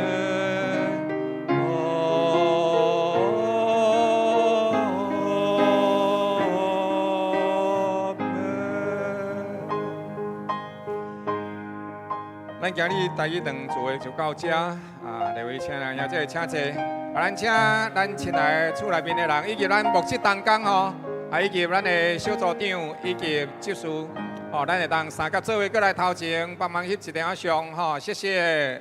阿們。咱今日台語堂聚會就到這，啊，列位親愛兄姊請坐。啊，咱請咱親愛厝內面的人，以及咱牧職同工吼，啊，以及咱的小組長，以及執事，吼，咱會當三甲做伙過來頭前幫忙翕一張相，吼，謝謝。